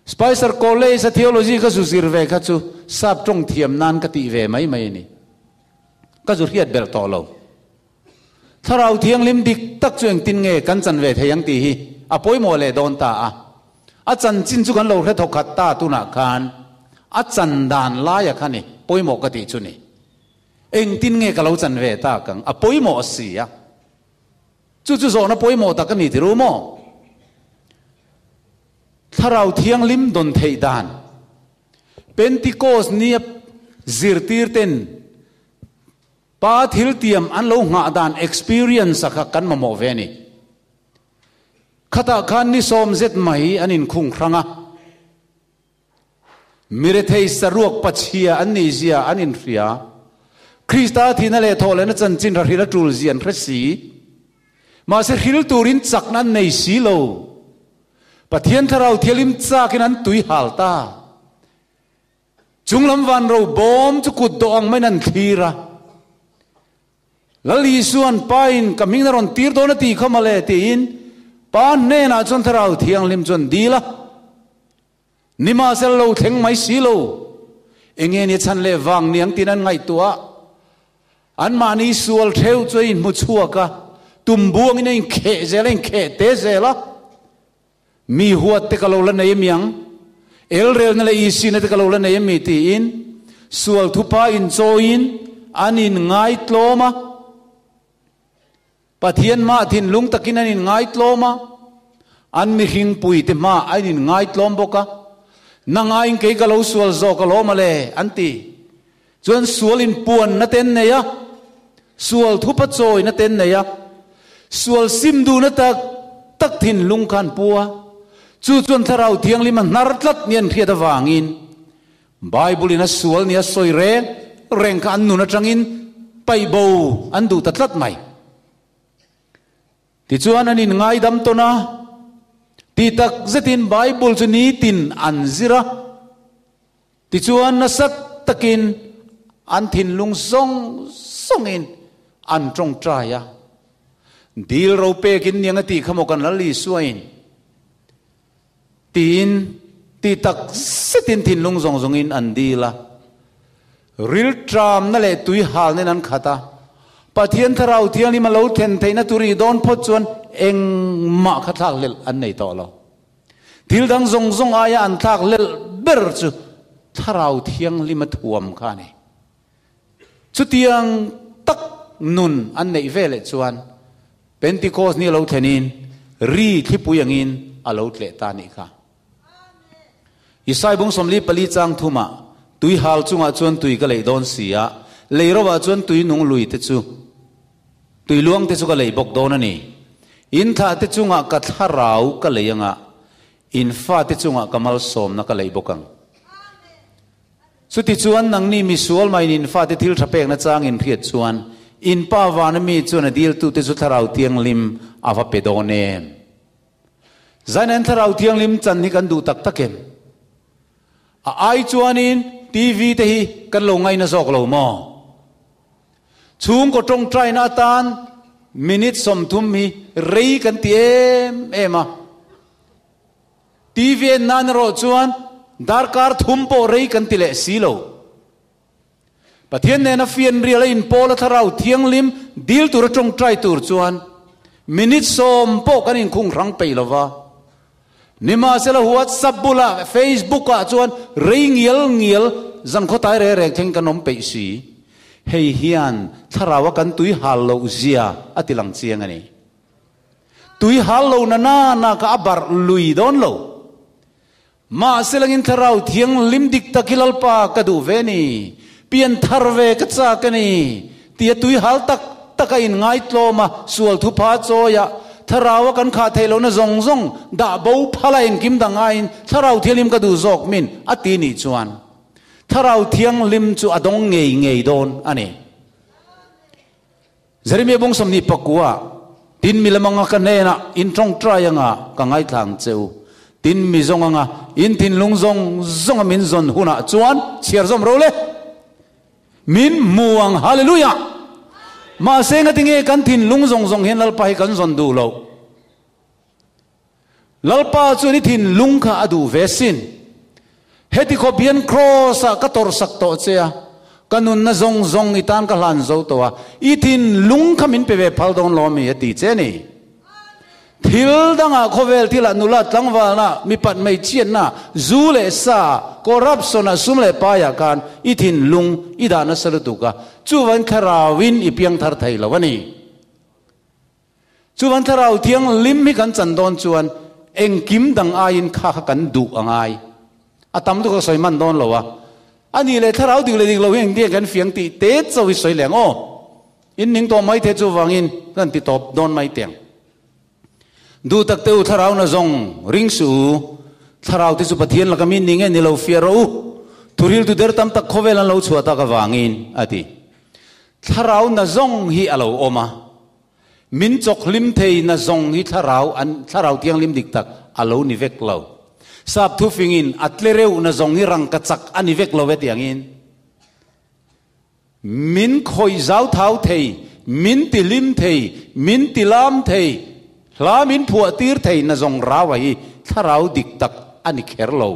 Spicer College a theology ka zu zir ve kha chu sap tawng thiam nan ka tih ve mai mai a ni. Ka zu hriat belh tawh lo. Thlarau Thianghlim dik tak chu engtin nge kan chan ve thei ang tih hi a pawimawh leh dawn ta a. A chanchin chu kan lo hre thawkhat ta tunah khan a chan dan laia kha ni pawimawh ka tih chu ni. Engtin nge ka lo chan ve tak ang? A pawimawh si a. Chu chu zawhna pawimawh tak a ni ti ru maw? Thlarau Thianghlim dawn theih dan, Pentecost nia zirtirten Pa thiltiam an lo nghah dan experience a kha kan mamawh ve a ni. Khatah khan ni sawm zet mai an inkhung hrang a. Mirethei saruak pachhia an nih zia an inhria. Krista thihna leh thawhlehna chanchin rahril a tul zia an hre si. Mahse hril turin chakna an nei si lo. Pathian Thlarau Thianghlim chakin an tui hal ta. Chunglam van ro bawm chu kut dawh ang maiin an thlir a. Lal Isua'n Pain ka hming na rawn tir dawn a ti kha mawle tiin Pa hnenah chuan Thlarau Thianghlim chuan dil a. Nimahsela lo thleng mai si lo. Enge ni chhan leh vang niang tiin an ngaihtuah a. Anmahni sual theuh chu a inhmu chhuak a, tum buangin a inkheh zel a, inkheh te zel a. Mi huat te ka lo la nei emiang, elrelna leh isina te ka lo la nei emi tiin sual thupa inchawiin an inngaitlawm a. Pathian hmaah thinlung takin an inngaitlawm a, an mihringpui te hmaah an inngaitlawm bawk a. Nangaiin kei ka lo sual zawk alawm a le, an ti. Chuan sual inpuanna te an nei a, sual thupa chawina te an nei a, sual sim duhna tak tak thinlung kha an pu a. Chu chuan Thlarau Thianghlim a hnar tlat ni an hriat avangin Bible-in a sual nia sawi reng reng kha an nun atangin paih bo an duh ta tlat mai. Tichuan an inngaidam tawn a, ti tak zetin Bible chu nitin an zir a. Tichuan nasa takin an thinlung zawng zawngin an tawngtai a. Dil ro pekin niang a tih kha maw kan Lal Isuain? Tiin ti tak zetin thinlung zawng zawngin an dil a. Rilṭamna leh tui halna in an khat a. Pathian Thlarau Thianghlim a lo thlen theihna tur i dawn phawt chuan engmah kha thlak hlelh an nei tawh lo. Thil dang zawng zawng aia an thlak hlelh ber chu Thlarau Thianghlim a thuam kha a ni. Chutiang tak nun an neih ve leh chuan Pentecost ni a lo thlenin ri thlipui angin a lo tleh ta nih kha. Isai bung 44 chang thumah, Tui hal chungah chuan tui ka leih dawn si a, lei rovah chuan tui nung lui te chu, tui luang te chu ka leih bawk dawn a ni. In thlah te chungah ka thlarau ka lei anga, in fate chungah ka malsawmna ka leih bawk ang. Chutichuan nangni misual maiin in fate thil tha pekna chang in hriat chuan in Pa vana mi chuan a diltute chu Thlarau Thianghlim a va pe dawn em? Zainain Thlarau Thianghlim chan hi kan duh tak tak em? A ai chuanin TV te hi kan lo ngaina zawk lo maw? Chhungkaw tawngtaina atan minute 30 hi rei kan ti em em a. TV en nan erawh chuan darkar thum pawh rei kan ti leh si lo. Pathian nena fianrial a inpawl a thlarau thianghlim dil tura tawngtai tur chuan minute 10 pawh kan inkhung hrang peih lo va. Nimahsela WhatsApp bulah Facebook ah chuan rei ngial ngial zan khawtai reng reng thleng kan awm peih si. Hei hian thlarau a kan tui hal loh zia a ti lang chiang a ni. Tui hal lo na na na kha a barh lui dawn lo. Mahselangin thlarau thianghlim dik tak hi Lalpa ka duh ve ni, pian thar ve ka chak a ni, tia tui hal tak tak a inngai tlawm a, sual thupha chawi a, thlarau a kan khah theih lohna zawng zawng dah bo phal a engkim dang aiin thlarau thianghlim ka duh zawk min a ti nih chuan thlarau thianghlim chu a dawng ngei ngei dawn a ni. Jeremia bung 29 tin mi lamanga ka hnenah in tawngtai anga ka ngaithla ang che u. Tin mi zawng anga in thinlung zawng zawnga min zawn hunah chuan chhiar zawm ro le. Min hmu ang, hallelujah! Mahse nga tinge kan thinlung zawng zawng hian Lalpa hi kan zawn duh lo. Lalpa chuan i thinlung kha a duh ve sin. Heti khawp hian cross ah ka tawrhsak tawh che a, ka nunna zawng zawng i tan ka hlan zo tawh a, i thinlung kha min pe ve phal dawn lo ami a ti che ni. Thil dangah khawvel thilah nula tlangvalna, mipat hmeichhiatna, zu leh sa, corruption ah sum leh paiah khan i thinlung i dah nasa lutuk a, chuvain thlarauin i piang thar thei lo a ni. Chuvan thlarau thianghlim hi kan chan dawn chuan engkim dang aiin kha kha kan duh a ngai. A tam lutuk a sawi man dawn lo a. A nih leh thlarau dik leh dik lo hi engtin kan fiang tih te chauh hi sawi leh ang aw. In ning tawh mai the chuvangin kan ti tawp dawn mai teng. Duh tak te u thlarau na zawng ring suh u. Thlarau te chu Pathian laka min ni nge ni lo fiah rawh u. Thuril tu der tam tak khawvel an lo chhuah tak avangin a ti. Thlarau na zawng hi a lo awm a. Min chawk hlim thei na zawng hi thlarau an thlarau thianghlim dik tak a lo ni vek lo. Sap thufingin a tle reuh na zawng hi rangka chak a ni vek lo e tiangin. Min khawih zau thau thei, min ti hlim thei, min ti lam thei, hla min phuah tir thei na zawng rau a hi thlarau dik tak a ni kher lo.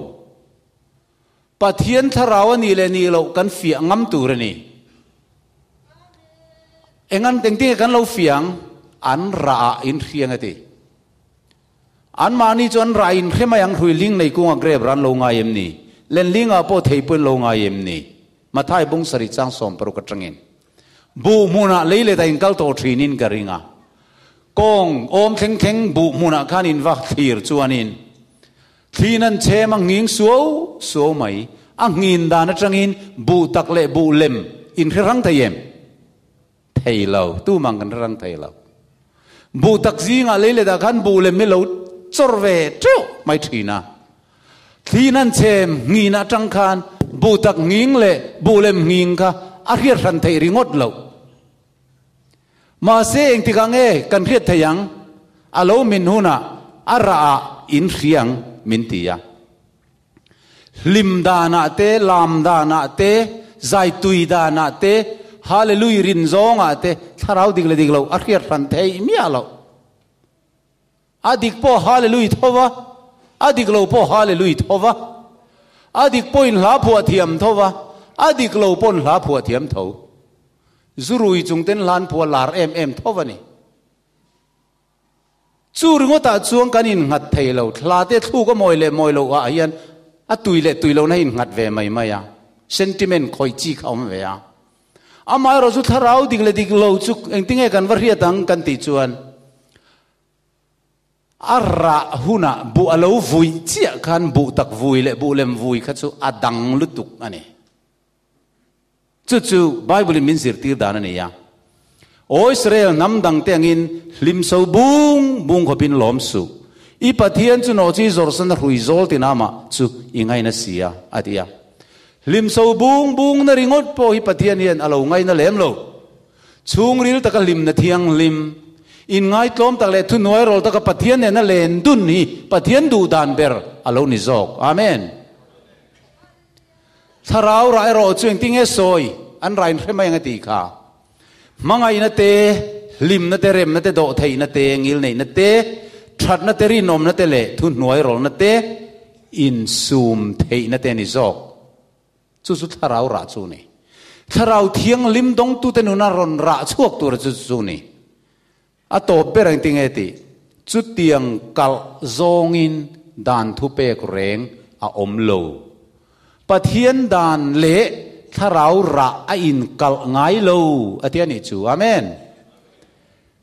Pathian thlarau a nih leh nih loh kan fiah ngam tur a ni. Engan engtinge kan lo fiang? An rah ah in hriang a ti. Anmahni chu an rah in hre mai ang hrui ling nei kunga grape ran lo ngai em ni? Lenling ah pawh thei pawhin lo ngai em ni? Mathai bung sarih chang 60 atangin. Buh hmunah lei let a inkal tawh thinin ka ring a. Kawng awm thleng thleng buh hmunah khan in va thlir chuanin thlin an chhem a nghing suau suau mai. A nghin dan atangin buh tak leh buh lem in hre rang thei em? Thei lo, tumang kan hre rang thei lo. Buh tak zingah lei letah khan buh lem hi lo chawr ve teuh mai thin a. Thlin an chhem nghin atang khan buh tak nghing leh buh lem nghing kha a hriat hran theih ringawt lo. Mahse engtikah nge kan hriat thei ang? A lo min hunah a rah ah in hriang min ti a. Hlim danah te, lam danah te, zai tui danah te, hallelujah rin zawngah te thlarau dik leh dik lo a hriat hran theih miah lo. A dik pawh hallelujah tho va, a dik lo pawh hallelujah tho va, a dik pawhin hla phuah thiam tho va, a dik lo pawhin hla phuah thiam tho. Zurui chung ten hlan phuah lar em em tho va ni. Chu ringawtah chuan kan innghat thei lo, thla te thluk a mawi leh mawi loh ah hian a tui leh tui lohna innghat ve mai mai a, sentiment khawih chi kha awm ve a. Amaherawh chu thlarau dik leh dik lo chu engtinge kan va hriat ang kan tih chuan a rah hunah buh a lo vui chiah khan buh tak vui leh buh lem vui kha chu a dang lutuk a ni. Chu chu Bible in min zirtir dan a ni a. Aw Israel hnam dang te angin hlim so bung bung khawpin lawm suh. I Pathian chu nawh chi zawrhsan a hrui zawl tin amah chu i ngaina si a, a ti a. Hlim so bung bung na ringawt pawh hi Pathian hian a lo ngaina lem lo. Chhungril taka hlimna thianghlim, inngaitlawm tak leh thuhnuai rawl taka Pathian nena len dun hi Pathian duh dan ber a lo ni zawk. Amen. Thlarau rah erawh chu engtinge sawi an rain hre mai ang a tih kha. Hmangaihna te, hlimna te, remna te, dawhtheihna te, ngilneihna te, thatna te, rinawmna te leh thuhnuairawlna te, insum theihna te a ni zawk. Chu chu thlarau rah chu a ni. Thlarau thianghlim dawngtute nuna rawn rah chhuak tura chu chu a ni. A tawp ber engtinge tih? Chutiang kalh zawngin dan thupek reng a awm lo. Pathian dan leh thlarau rah a inkalh ngai lo a ti a nih chu. Amen.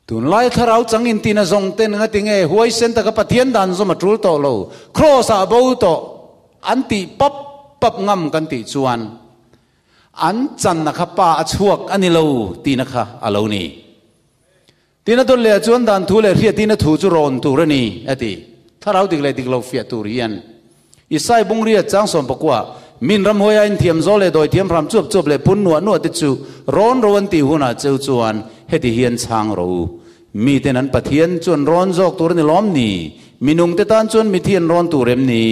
Tunlai thlarau chang intina zawng ten ngatinge huaisen taka Pathian dan zawm a tul tawh lo, Kraws ah bo tawh an tih pap pap ngam kan tih chuan an channa kha pa a chhuak a ni lo tihna kha a lo ni. Tina dawt leh ah chuan dan thu leh hriatihna thu chu rawn tur a ni, a ti. Thlarau dik leh dik lo fiah tur hian Isai bungria chang 19 min ramhuai a inthiam zawl leh dawi thiam hram chuap chuap leh phun nuah nuah te chu rawn ro an tih hunah cheu chuan heti hian chhang ro u. Miten an Pathian chu an rawn zawk tur a ni lawm ni? Minungte tan chuan mithi an rawn tur em ni?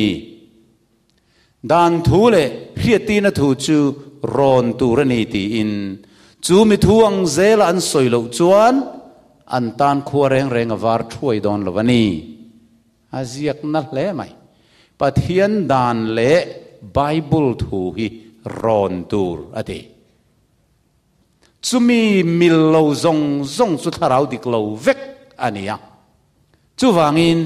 Dan thu leh hriattina thu chu rawn tur a ni tiin chu mi thu ang zela an sawi loh chuan an tan khua reng reng a var thuai dawn lo a ni. A ziakna hle mai. Pathian dan leh Bible thu hi rawn tur a ti. Chumi mil lo zawng zawng chu thlarau dik lo vek a ni a. Chuvangin.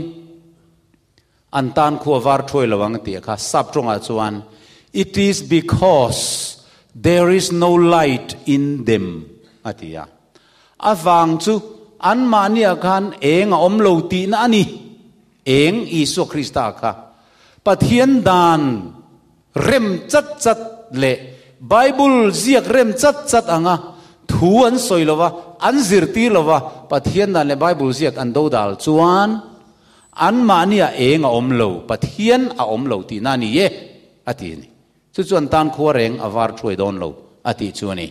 An tan khu a var thuai lo ang tih kha sap tawngah chuan It is because there is no light in them a ti a. A vang chu anmahniah khan eng a awm lo tihna a ni. Eng Isua Krista kha Pathian dan rem chat chat leh Bible ziak rem chat chat anga thu an sawi lova, an zirtir lova, Pathian dan leh Bible ziak an dodal chuan Anmahniah eng a awm lo, Pathian a awm lo tihna a ni e, a ti a ni. Chu chuan tan khua reng a var thuai dawn lo, a tih chu a ni.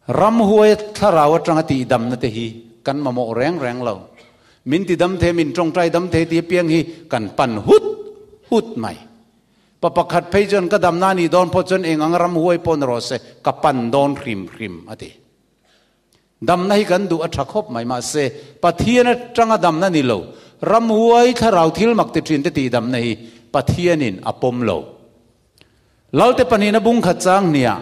Ramhuai thlarau atanga tihdamna te hi kan mamawh reng reng lo. Min tidam thei, min tawngtai dam thei tih apiang hi kan pan hut hut mai. Pa pakhat phei chuan ka damna a nih dawn pawh chuan eng ang ramhuai pawh ni rawh se, ka pan dawn hrim hrim, a ti. Damna hi kan duh a tha khawp mai, mahse Pathian atanga damna ni lo, ramhuai thlarau thil mak ti thin te tih damna hi Pathianin a pawm lo. Lalte pahnihna bung khat chang hniah,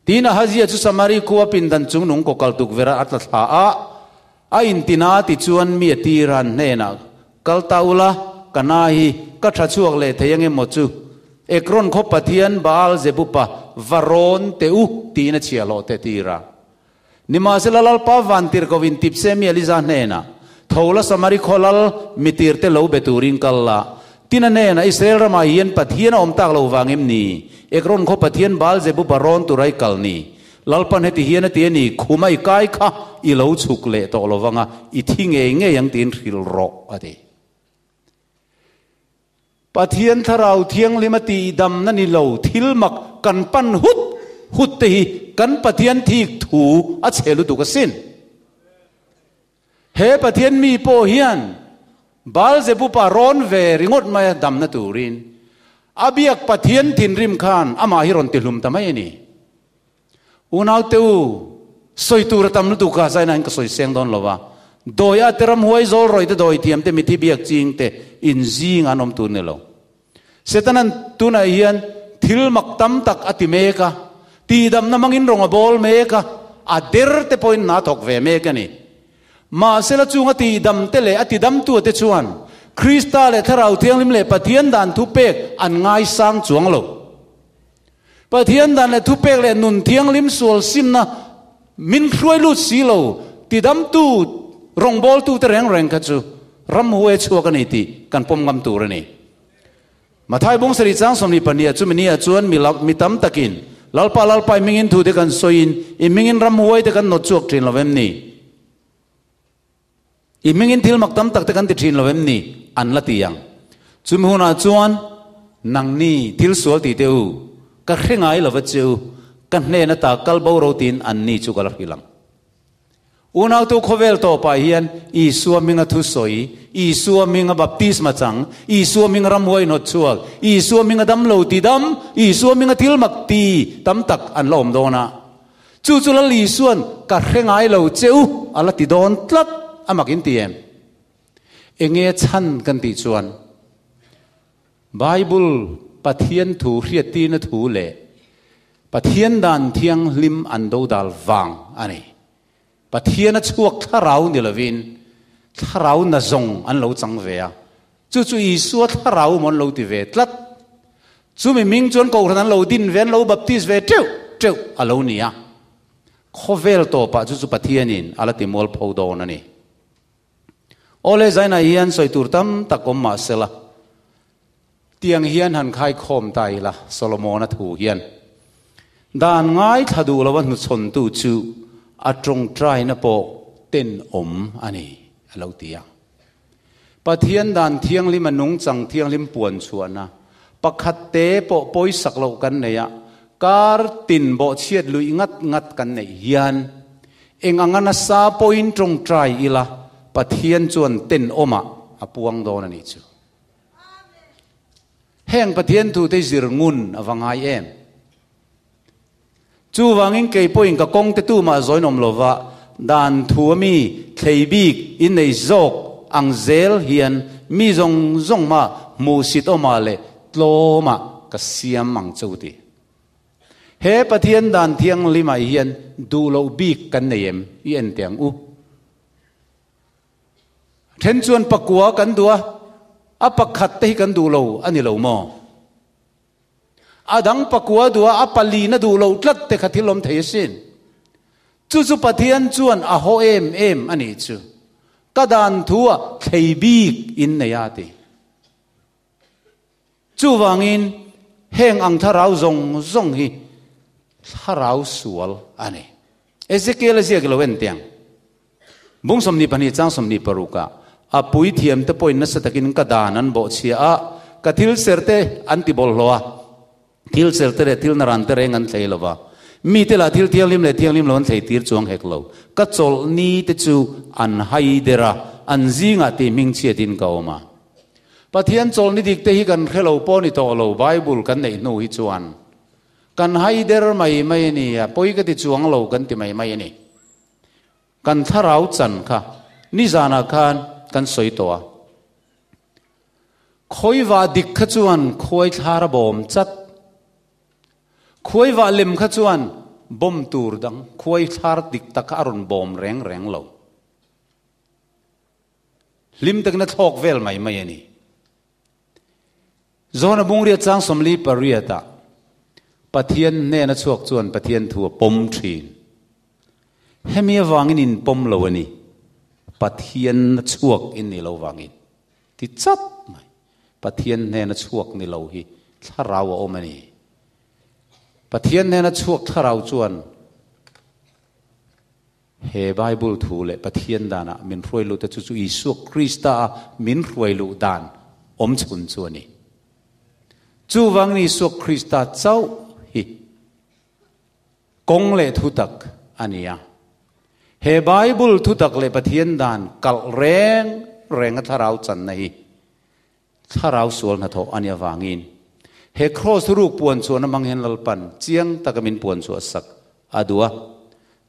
Tin Ahazia chu Samari khua pindan chung nung kaw kal tukverh a tla thla a, a intina tichuan mi a tir a, an hnenah, Kal ta ula, ka na hi ka tha chhuak leh thei ange maw chu? Ekron khaw pathian Baal Zebupa va rawn teh u, tiin a chhiahhlawh teh tir a. Nimahsela Lalpa van tir ko in tipse mi Eliza hnenah, Tho la Samari khaw lal mi tirte lo be turin kal la. Tin a hnenah, Israel ramah hian Pathian a awm tak lo vang em ni? Ekron khaw pathian Baal Zebupa rawn tura i kal ni. Lalpan heti hian a ti a ni, Khuma i kai kha i lo chhuk leh tawh lo vang a, i thi ngei ngei ang tiin hrilh rawh, a ti. Pathian Thlarau Thianghlim a tihdamna ni lo thil mak kan pan hut hut te hi kan Pathian thik thu a chhe lutuk asin. He Pathian mi pawh hian Baalzebupa rawn ve ringawt mai a damna turin a biak Pathian thinrim khan amah hi rawn tihlum ta mai a ni. Unaute u, sawi tur a tam lutuk a, zainain ka sawi seng dawn lo va. Dawi a te ramhuai zawl rawih te dawi thiam te mithi biak ching te inzing an awm tur ni lo. Setanan tunah hian thil mak tam tak a ti mek a, tihdamna hmangin rawng a bawl mek a, a der te pawhin hna thawk ve mek a ni. Mahsela chung a tihdam te leh a tidamtu te chuan Krista leh Thlarau Thianghlim leh Pathian dan thupek an ngaisang chuang lo. Pathian dan leh thupek leh nun thianghlim sual simna min hruai lut si lo tidamtu rawngbawltu te reng reng kha chu ramhuai chhuak a ni tih kan pawm ngam tur a ni. Mathai bung sarih chang 22 chumi ni ah chuan mi mi tam takin Lalpa Lalpa i hmingin thu te kan sawiin i hmingin ramhuai te kan nawt chhuak thin lo em ni? I hmingin thil mak tam tak te kan ti thin lo em ni? An la ti ang. Chumi hunah chuan, Nangni thil sual ti teh u, ka hre ngai lo va che u, ka hnen ata kal bo ro tiin anni chu ka la hrilh ang. Unautu khawvel tawpah hian Isua hminga thusawi, Isua hminga baptisma chang, Isua hminga ramhuai hnawt chhuak, Isua hminga damlo ti dam, Isua hminga thil mak ti tam tak an la awm dawn a. Chu chu Lal Isua'n ka hre ngai lo che u a la ti dawn tlat a mak in ti em? Enge chhan kan tih chuan Bible Pathian thu hriattirna thu leh Pathian dan thianghlim an dodal vang a ni. Pathian a chhuak thlarau ni lovin thlarau na zawng an lo chang ve a, chu chu Isua thlarau maw an lo ti ve tlat. Chumi ming chuan kohhran an lo din ve, an lo baptist ve teuh teuh a lo ni a. Khawvel tawpah chu chu Pathianin a la ti mualpho dawn a ni. Awle Zaina hian sawi tur tam tak awm mah sela, tiang hian han khaikhawm ta ila, Solomona thu hian dan ngaithla duh lova hnuchhawntu chu a tawngtaina pawh tenawm a ni a lo ti a. Pathian dan thianghlim a nungchang thianghlim puan chhuahna pakhat te pawh pawisak loh kan nei a, kar tin bawhchhiat luih ngat ngat kan neih hian eng anga nasa pawhin tawngtai ila Pathian chuan tenawmah a puang dawn a nih chu. Heng Pathian thute zir ngun a va ngai em? Chuvangin kei pawhin ka kawng te tumah zawiin awm lova, dan thu a mi thlei bik in nei zawk ang zel hian mi zawng zawng mah hmuhsit awmah leh tlawmah ka siam ang che u ti. He Pathian dan thianghlimah hian duh loh bik kan nei em i en teh ang u. Then chuan pakua kan duh a, a pakhat te hi kan duh lo a ni lo maw? A dang pakua duh a, a palina duh loh tlat te kha thil awm thei asin. Chu chu Pathian chuan a haw em em a nih chu. Ka dan thu ah thlei bik in nei a ti. Chuvangin heng ang thlarau zawng zawng hi thlarau sual a ni. Ezekiel a ziak lo en tiang. Bung 22 chang 26 ah a puithiam te pawhin nasa takin ka dan an bawhchhia a, ka thil ser te an ti bawlhhlawh a, thil ser te leh thil naran te reng an thlei lo va, mite lah thil thianghlim leh thianghlim lo an thlei tir chuang hek lo. Ka chawlh ni te chu an hai der a, an zingah tih hmingchhiatin ka awm a. Pathian chawlh ni dik te hi kan hre lo pawh ni tawh lo, Bible kan neih hnu hi chuan kan hai der mai mai a ni a, pawi ka ti chuang lo kan ti mai mai a ni. Kan thlarau chan kha nizanah khan kan sawi tawh a. Khawiva dik kha chuan khuai thlar a bawm chat. Khuaiva lem kha chuan bawm tur dang khuai thlar dik tak kha a rawn bawm reng reng lo. Hlim takin a thlawk vel mai mai a ni. Zawna bungriat chang 48 ah Pathian hnena chhuak chuan Pathian thu a pawm thin. Hemi avangin in pawm lo a ni. Pathian na chhuak in ni lo vangin. Ti chat mai. Pathian hnena chhuak ni lo hi thlarau a awm a ni. Pathian hnena chhuak thlarau chuan He Bible thu leh Pathian danah min hruai luhte chu chu Isua Krista a min hruai luh dan awm chhun chu a ni. Chuvangin Isua Krista chauh hi kawng leh thutak a ni a. He Bible thutak leh Pathian dan kalh reng reng a thlarau channa hi Thlarau sual hnathawh a nih avangin he kraws ruk puan chuan amang hian Lalpan chiang taka min puan chhuah sak a duh a.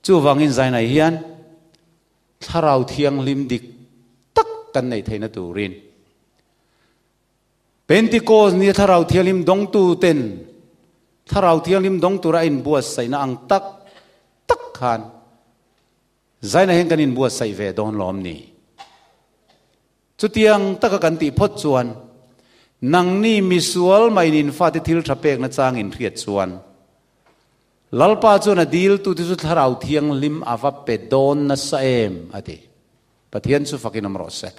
Chuvangin Zainai hian Thlarau Thianghlim dik tak kan neih theihna turin Pentecost nia Thlarau Thianghlim dawngtu ten Thlarau Thianghlim dawng tura a inbuatsaihna ang tak tak khan Zainai hian kan inbuatsaih ve dawn lawm ni? Chutiang taka kan tih phawt chuan, nangni misual maiin in fate thil tha pekna chang in hriat chuan, Lalpa chuan a diltute chu Thlarau Thianghlim a va pe dawn nasa em? a ti. Pathian chu fakin awm rawh se.